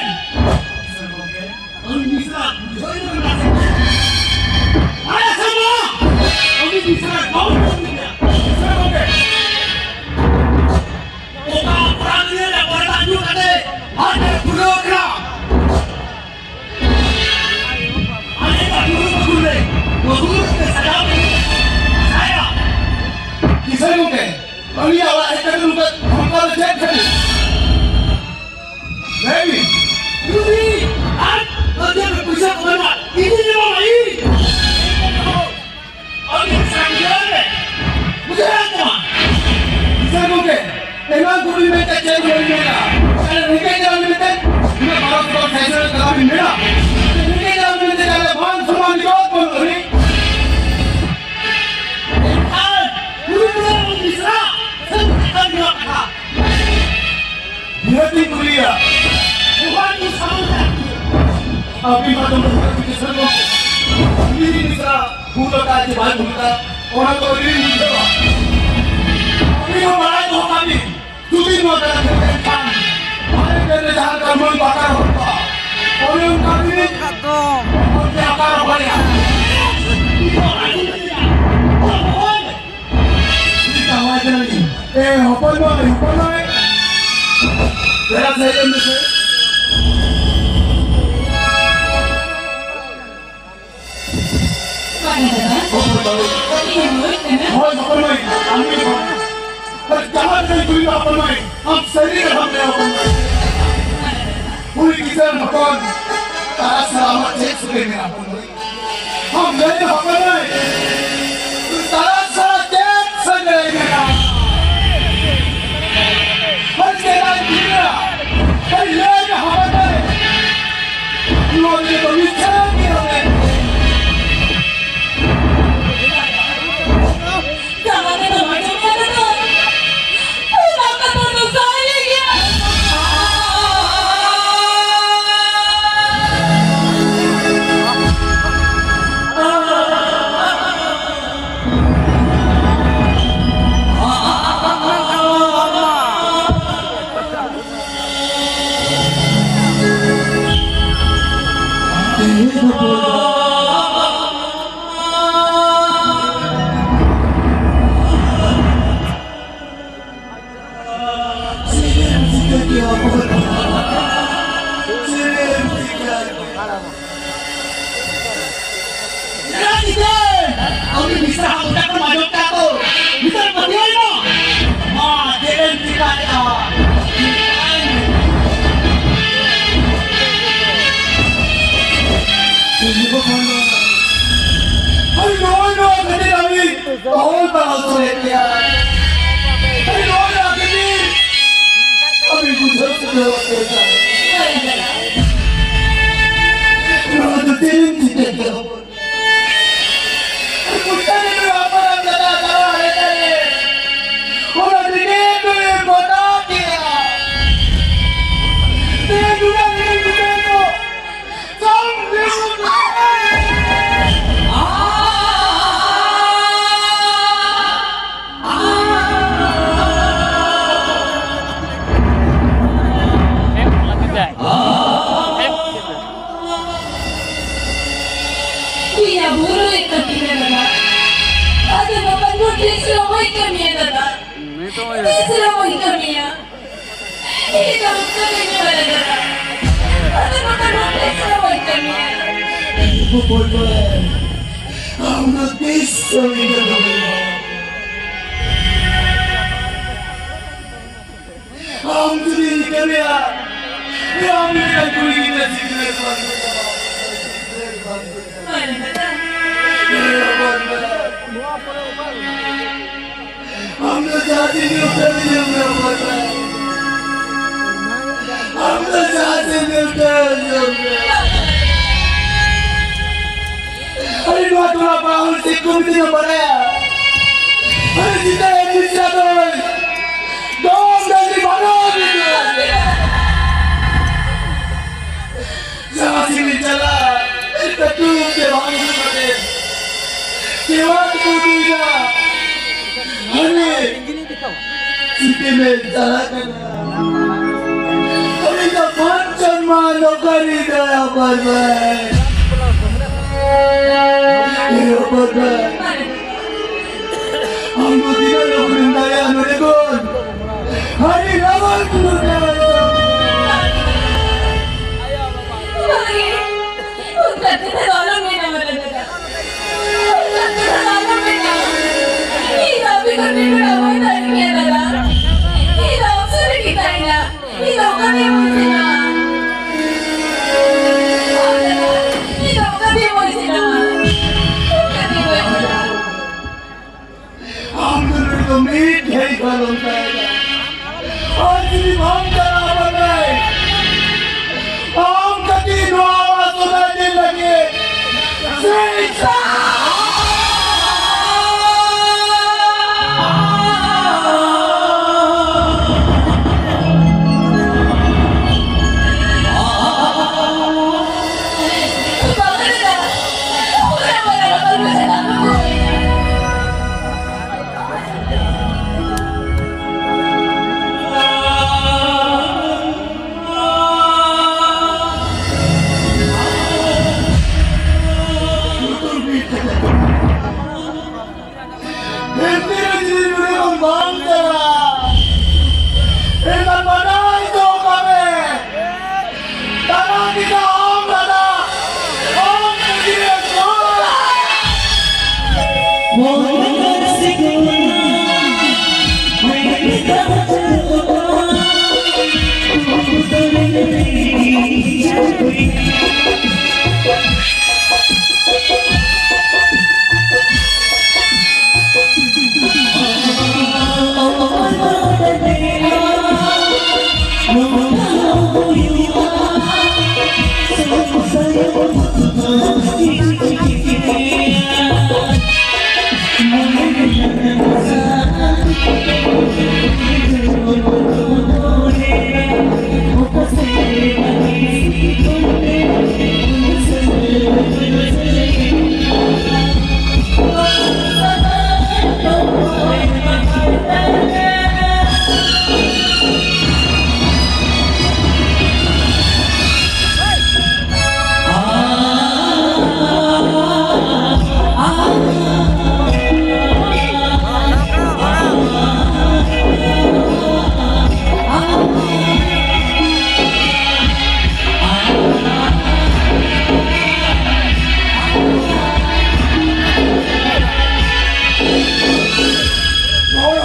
ᱩᱱᱤ ᱢᱤᱥᱨᱟ ᱵᱩᱡᱷᱟᱹᱣ ᱧᱟᱢ ᱮᱫᱟ ᱥᱮ? ᱟᱞᱮ ᱥᱮᱱ ᱫᱚ ᱩᱱᱤ ᱢᱤᱥᱨᱟ ᱵᱟᱵᱚᱱ ᱵᱩᱡᱷᱟᱹᱣ ᱧᱟᱢ ᱮᱫᱟ᱾ ᱢᱤᱥᱨᱟ ᱜᱚᱢᱠᱮ, ᱚᱠᱟ ᱚᱯᱨᱟᱫᱷ ᱨᱮ ᱯᱚᱨᱫᱟ ᱧᱩ ᱠᱟᱛᱮ ᱦᱟᱴ ᱨᱮ ᱯᱷᱩᱞᱟᱹᱣ ᱠᱟᱱᱟ? ᱟᱞᱮ ᱫᱚ ᱵᱩᱨᱩ ᱵᱩᱨᱩ ᱨᱮ ᱵᱩᱨᱩ ᱨᱮ ᱥᱟᱡᱟᱣ ᱠᱟᱛᱮ ᱥᱟᱭᱟ᱾ ᱢᱤᱥᱨᱟ ᱜᱚᱢᱠᱮ, ᱩᱱᱤᱭᱟᱜ ᱚᱲᱟᱜ ᱦᱮᱡ ᱠᱟᱛᱮ ᱱᱚᱝᱠᱟ ᱫᱷᱚᱢᱠᱟᱣ ᱫᱚ ᱪᱮᱫ ᱠᱷᱟᱹᱛᱤᱨ? ᱞᱟᱹᱭ ᱢᱮ᱾ ᱡᱩᱫᱤ ᱟᱡ ᱵᱟᱡᱟᱨ ᱨᱮ ᱯᱚᱭᱥᱟ ᱠᱚ ᱮᱢᱟ, ᱤᱫᱤ ᱧᱟᱢᱟ ᱤᱧ᱾ ᱩᱱᱤ ᱥᱟᱸᱜᱷᱟᱨ ᱨᱮ ᱵᱩᱡᱷᱟᱹᱣ ᱛᱟᱢᱟ᱾ ᱵᱤᱪᱟᱹᱨ ᱜᱚᱢᱠᱮ, ᱮᱱᱟᱝ ᱠᱚ ᱵᱤᱱ ᱢᱮᱱ ᱠᱮᱫ ᱪᱮᱫ ᱵᱤᱱ ᱢᱮᱱᱟ? ᱟᱞᱮ ᱨᱮᱸᱜᱮᱡ ᱡᱟᱞᱟ ᱢᱮᱱᱛᱮ ᱩᱱᱟᱹᱜ ᱵᱟᱨᱚ ᱥᱚ ᱥᱟᱭᱥᱚ ᱴᱟᱠᱟ ᱵᱤᱱ ᱢᱮᱱᱟ? ᱨᱮᱸᱜᱮᱡ ᱡᱟᱞᱟ ᱢᱮᱱᱛᱮ ᱟᱞᱮ ᱢᱟᱱ ᱥᱚᱱᱢᱟᱱ ᱡᱚᱛᱚ ᱵᱟᱹᱱᱩᱜ ᱟᱹᱱᱤᱡ? ᱮᱱᱠᱷᱟᱱ ᱠᱩᱲᱤ ᱠᱚᱲᱟ ᱵᱚᱱ ᱢᱤᱥᱨᱟ, ᱥᱟᱹᱨᱤ ᱠᱟᱛᱷᱟ ᱜᱮ ᱱᱚᱣᱟ ᱠᱟᱛᱷᱟ᱾ ᱱᱤᱦᱟᱹᱛᱤᱧ ᱠᱩᱞᱤᱭᱟ᱾ ᱢᱳᱦᱟᱱ ᱤᱧ ᱥᱟᱢᱟᱝ ᱨᱮ ᱟᱹᱵᱤᱱ ᱢᱟ ᱫᱚᱢᱮ ᱵᱷᱟᱜᱮ ᱵᱩᱡᱷᱟᱹᱣ ᱜᱚᱢᱠᱮ᱾ ᱩᱱᱤ ᱢᱤᱥᱨᱟ ᱵᱷᱩᱞ ᱟᱠᱟᱫ ᱪᱮ ᱵᱟᱭ ᱵᱷᱩᱞ ᱟᱠᱟᱫ, ᱚᱱᱟ ᱫᱚ ᱟᱹᱞᱤᱧ ᱞᱤᱧ ᱵᱩᱡᱷᱟᱹᱣᱟ᱾ ᱟᱹᱵᱤᱱ ᱦᱚᱸ ᱵᱟᱲᱟᱭ ᱫᱚᱦᱚ ᱠᱟᱜ ᱵᱤᱱ, ᱡᱩᱫᱤ ᱱᱚᱣᱟ ᱠᱟᱛᱷᱟ ᱠᱚ ᱢᱮᱱᱠᱷᱟᱱ, ᱢᱟᱨᱮ ᱫᱤᱱ ᱨᱮ ᱡᱟᱦᱟᱸ ᱞᱮᱠᱟ ᱢᱟᱹᱱ ᱵᱟᱠᱟ ᱨᱚᱲ ᱠᱚᱣᱟ, ᱚᱱᱮ ᱚᱱᱠᱟ ᱜᱮ ᱢᱤᱫ ᱦᱚᱲ ᱜᱮ ᱟᱠᱟ ᱨᱚᱲ ᱵᱟᱲᱟᱭᱟ᱾ ᱪᱮᱫ ᱞᱮᱠᱟ ᱦᱚᱦᱚᱭ ᱢᱮ᱾ ᱪᱮᱫ ᱞᱮᱠᱟ ᱦᱚᱦᱚᱭ ᱠᱟᱱᱟ ᱞᱤᱧ? ᱮ, ᱦᱚᱯᱚᱱ ᱢᱟᱹᱭ, ᱦᱚᱯᱚᱱ ᱢᱟᱹᱭ᱾ ᱫᱮᱞᱟ ᱥᱮ, ᱦᱮᱡ ᱞᱮᱱ ᱢᱮᱥᱮ᱾ ᱦᱳᱭ, ᱦᱚᱯᱚᱱ ᱢᱟᱹᱭ, ᱟᱢ ᱜᱮ ᱦᱚᱯᱚᱱ ᱢᱟᱹᱭ᱾ ᱟᱨ ᱡᱟᱦᱟᱸ ᱞᱮᱠᱟᱧ ᱠᱩᱞᱤ ᱢᱮᱭᱟ, ᱦᱚᱯᱚᱱ ᱢᱟᱹᱭ, ᱟᱢ ᱥᱟᱹᱨᱤ ᱠᱟᱛᱷᱟᱢ ᱞᱟᱹᱭᱟ, ᱦᱚᱯᱚᱱ ᱢᱟᱹᱭ᱾ ᱩᱱᱤ ᱠᱤᱥᱟᱹᱬ ᱦᱚᱯᱚᱱ ᱛᱟᱨᱟᱥ ᱥᱟᱞᱟᱜ ᱟᱢᱟᱜ ᱪᱮᱫ ᱥᱟᱹᱜᱟᱹᱭ ᱢᱮᱱᱟᱜᱼᱟ, ᱦᱚᱯᱚᱱ ᱢᱟᱹᱭ? ᱟᱢ ᱞᱟᱹᱭ ᱢᱮ, ᱦᱚᱯᱚᱱ ᱢᱟᱹᱭ, ᱛᱟᱨᱟᱥ ᱥᱟᱞᱟᱜ ᱪᱮᱫ ᱥᱟᱹᱜᱟᱹᱭ ᱢᱮᱱᱟᱜᱼᱟ? ᱟᱨ ᱪᱮᱫᱟᱜ ᱤᱧ ᱠᱩᱞᱤ ᱢᱮᱭᱟ? ᱟᱨ ᱞᱟᱹᱭ ᱢᱮ, ᱦᱚᱯᱚᱱ ᱢᱟᱹᱭ᱾ ᱱᱚᱣᱟ ᱫᱚ ᱡᱚᱛᱚ ᱢᱤᱪᱷᱟᱹ ᱜᱮᱭᱟ, ᱦᱚᱯᱚᱱ ᱢᱟᱹᱭ᱾ ᱪᱮᱫ ᱮᱢ ᱪᱤᱠᱟᱹ ᱠᱮᱫᱟ? ᱩᱱᱤ ᱢᱤᱥᱨᱟ ᱦᱟᱜ ᱢᱚᱪᱟ ᱠᱷᱚᱱ ᱟᱸᱡᱚᱢ ᱠᱮᱫᱟ ᱛᱚ, ᱱᱤᱛᱚᱜ ᱯᱟᱹᱛᱭᱟᱹᱣ ᱮᱱᱟ? ᱢᱟ, ᱪᱮᱫ ᱮᱢ ᱪᱤᱠᱟᱹ ᱠᱮᱫᱟ? ᱟᱨ ᱱᱚᱜᱼᱚᱭ ᱱᱚᱣᱟ ᱠᱷᱟᱹᱛᱤᱨ ᱟᱹᱵᱤᱱ ᱚᱞ ᱯᱟᱲᱦᱟᱣ ᱥᱩᱨᱮᱫ ᱯᱮᱭᱟ᱾ ᱟᱨ ᱱᱚᱜᱼᱚᱭ ᱱᱚᱣᱟ ᱠᱷᱟᱹᱛᱤᱨ ᱟᱹᱵᱤᱱ ᱵᱩᱡᱷᱟᱹᱣ ᱥᱩᱡᱷᱟᱹᱣ ᱯᱮᱭᱟ᱾ ᱱᱚᱣᱟ ᱫᱚ ᱪᱮᱫ ᱮᱢ ᱪᱤᱠᱟᱹ ᱠᱮᱫᱟ? ᱤᱧᱟᱜ ᱵᱷᱩᱞ ᱦᱩᱭ ᱠᱟᱱ ᱛᱤᱧᱟ ᱫᱟᱫᱟ᱾ ᱟᱫᱚ ᱱᱚᱝᱠᱟᱱ ᱵᱷᱩᱞ ᱛᱤᱥ ᱨᱮᱦᱚᱸ ᱵᱟᱹᱧ ᱠᱟᱹᱢᱤᱭᱟ ᱫᱟᱫᱟ᱾ ᱛᱤᱥ ᱨᱮᱦᱚᱸ ᱵᱟᱹᱧ ᱠᱟᱹᱢᱤᱭᱟ᱾ ᱤᱧ ᱫᱚ ᱚᱱᱠᱟ ᱜᱮᱧ ᱵᱟᱲᱟᱭ ᱫᱟᱫᱟ᱾ ᱟᱫᱚ ᱱᱚᱝᱠᱟᱱ ᱵᱷᱩᱞ ᱛᱤᱥ ᱨᱮᱦᱚᱸ ᱵᱟᱹᱧ ᱠᱟᱹᱢᱤᱭᱟ᱾ ᱟᱢ ᱫᱚ ᱛᱤᱥ ᱦᱚᱸ ᱤᱧ ᱫᱚ ᱵᱟᱢ ᱧᱟᱢᱟ᱾ ᱟᱢ ᱡᱩᱫᱤ ᱤᱧ ᱠᱟᱹᱢᱤᱭᱟ, ᱟᱢ ᱞᱮᱠᱟᱱ ᱠᱩᱲᱤ ᱜᱤᱫᱽᱨᱟᱹ ᱥᱤᱠᱷᱱᱟᱹᱛ ᱵᱟᱝ ᱦᱩᱭᱩᱜ ᱛᱟᱢᱟ᱾ ᱟᱢ ᱫᱚ ᱡᱟᱦᱟᱸ ᱛᱤᱱ ᱜᱮ ᱩᱛᱟᱹᱨ ᱤᱧ ᱧᱟᱢ ᱢᱮ, ᱟᱢ ᱫᱚ ᱡᱟᱦᱟᱸ ᱛᱤᱱ ᱜᱮ ᱩᱛᱟᱹᱨ ᱤᱧ ᱧᱟᱢ ᱢᱮ᱾ ᱟᱨᱮ ᱱᱚᱣᱟ ᱴᱚᱞᱟ ᱯᱟᱲᱟ ᱦᱚᱲ ᱪᱮᱫ ᱠᱚ ᱢᱤᱛᱟᱹᱧᱟ ᱵᱟᱲᱟᱭᱟ? ᱟᱨᱮ ᱪᱮᱫᱟᱜ ᱮᱢ ᱢᱤᱥᱨᱟ ᱫᱚ ᱫᱚᱢ ᱰᱟᱹᱝᱨᱤ ᱵᱷᱟᱜᱟᱣ ᱢᱤᱫ ᱫᱚ᱾ ᱡᱟᱦᱟᱸ ᱥᱮᱫ ᱤᱧ ᱪᱟᱞᱟᱜ, ᱠᱟᱹᱴᱩᱵ ᱛᱮ ᱵᱟᱝ ᱦᱩᱭᱩᱜ ᱠᱟᱛᱮ ᱠᱮᱣᱟ ᱛᱮᱠᱚ ᱤᱫᱤᱭᱮᱫᱟ᱾ ᱦᱟᱱᱮ ᱥᱤᱴᱤ ᱢᱮ ᱪᱟᱞᱟᱜ ᱠᱟᱱᱟ᱾ ᱟᱹᱞᱤᱧ ᱫᱚ ᱯᱟᱸᱪ ᱥᱮᱨᱢᱟ ᱱᱚᱠᱨᱤ ᱫᱟᱭᱟ ᱵᱟᱨ ᱵᱟᱨ᱾ ᱮ ᱵᱟᱨ ᱵᱟᱨ᱾ ᱟᱢ ᱫᱚ ᱛᱤᱱᱟᱹᱜ ᱞᱚᱜᱚᱱ ᱮᱢ ᱫᱟᱲᱮᱭᱟᱜᱼᱟ ᱱᱚᱰᱮ ᱠᱷᱚᱱ? ᱟᱹᱰᱤ ᱞᱚᱜᱚᱱ ᱠᱚ ᱫᱟᱲᱮᱭᱟᱜᱼᱟ᱾ ᱚᱱᱠᱟ ᱠᱟᱛᱷᱟ ᱫᱚ ᱟᱞᱚᱢ ᱢᱮᱱᱟ ᱢᱟᱨᱟᱝ ᱫᱟᱫᱟ᱾ ᱚᱱᱠᱟ ᱠᱟᱛᱷᱟ ᱫᱚ ᱟᱞᱚᱢ ᱢᱮᱱᱟ᱾ ᱤᱧ ᱫᱚ ᱟᱯᱮ ᱠᱷᱚᱱ ᱢᱤᱫ ᱦᱚᱲ ᱟᱵᱚᱭ ᱛᱟᱦᱮᱸ ᱠᱮᱭᱟ ᱫᱟᱫᱟ᱾ ᱤᱧ ᱫᱚ ᱚᱯᱥᱚᱨ ᱨᱮᱜᱮᱧ ᱛᱟᱦᱮᱱᱟ᱾ ᱤᱧ ᱫᱚ ᱚᱠᱟ ᱛᱮ ᱵᱟᱹᱧ ᱥᱮᱱᱚᱜᱼᱟ? ᱤᱧ ᱫᱚ ᱚᱠᱟ ᱛᱮ ᱵᱟᱹᱧ ᱥᱮᱱᱚᱜᱼᱟ? ᱚᱠᱟ ᱛᱮ ᱵᱟᱹᱧ ᱥᱮᱱᱚᱜᱼᱟ? ᱟᱢ ᱫᱚ ᱱᱩᱭ ᱫᱚ ᱢᱤᱫ ᱜᱷᱟᱹᱲᱤ ᱵᱟᱞᱚᱢ ᱛᱟᱦᱮᱱᱟ᱾ ᱟᱨ ᱡᱩᱫᱤ ᱵᱟᱢ ᱪᱟᱞᱟᱣ ᱞᱮᱱᱠᱷᱟᱱ, ᱟᱢ ᱠᱟᱹᱴᱤᱡ ᱱᱚᱣᱟ ᱟᱣᱟᱡ ᱥᱚᱫᱟᱭ ᱫᱤᱱ ᱞᱟᱹᱜᱤᱫ ᱥᱤᱧ ᱥᱟᱶ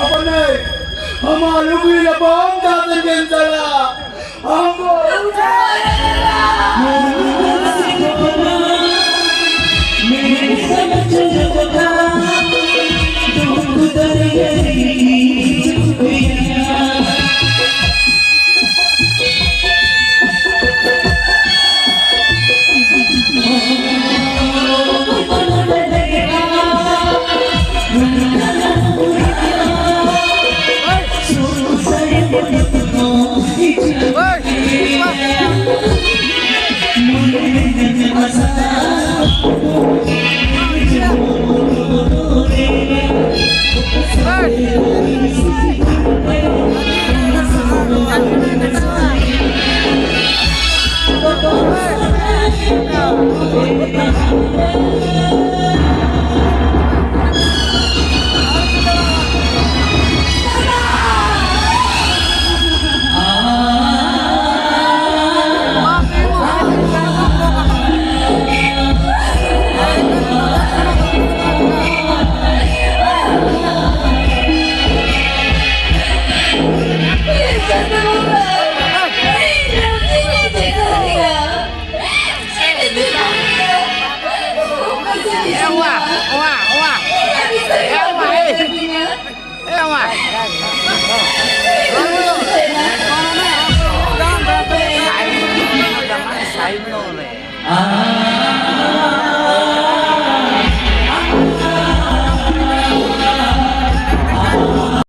ᱟᱯᱱᱮ ᱟᱢᱟᱜ ᱞᱩᱜᱽᱲᱤ ᱨᱮ ᱵᱟᱢ ᱪᱟᱞᱟᱜ᱾ ᱟᱢ ᱫᱚ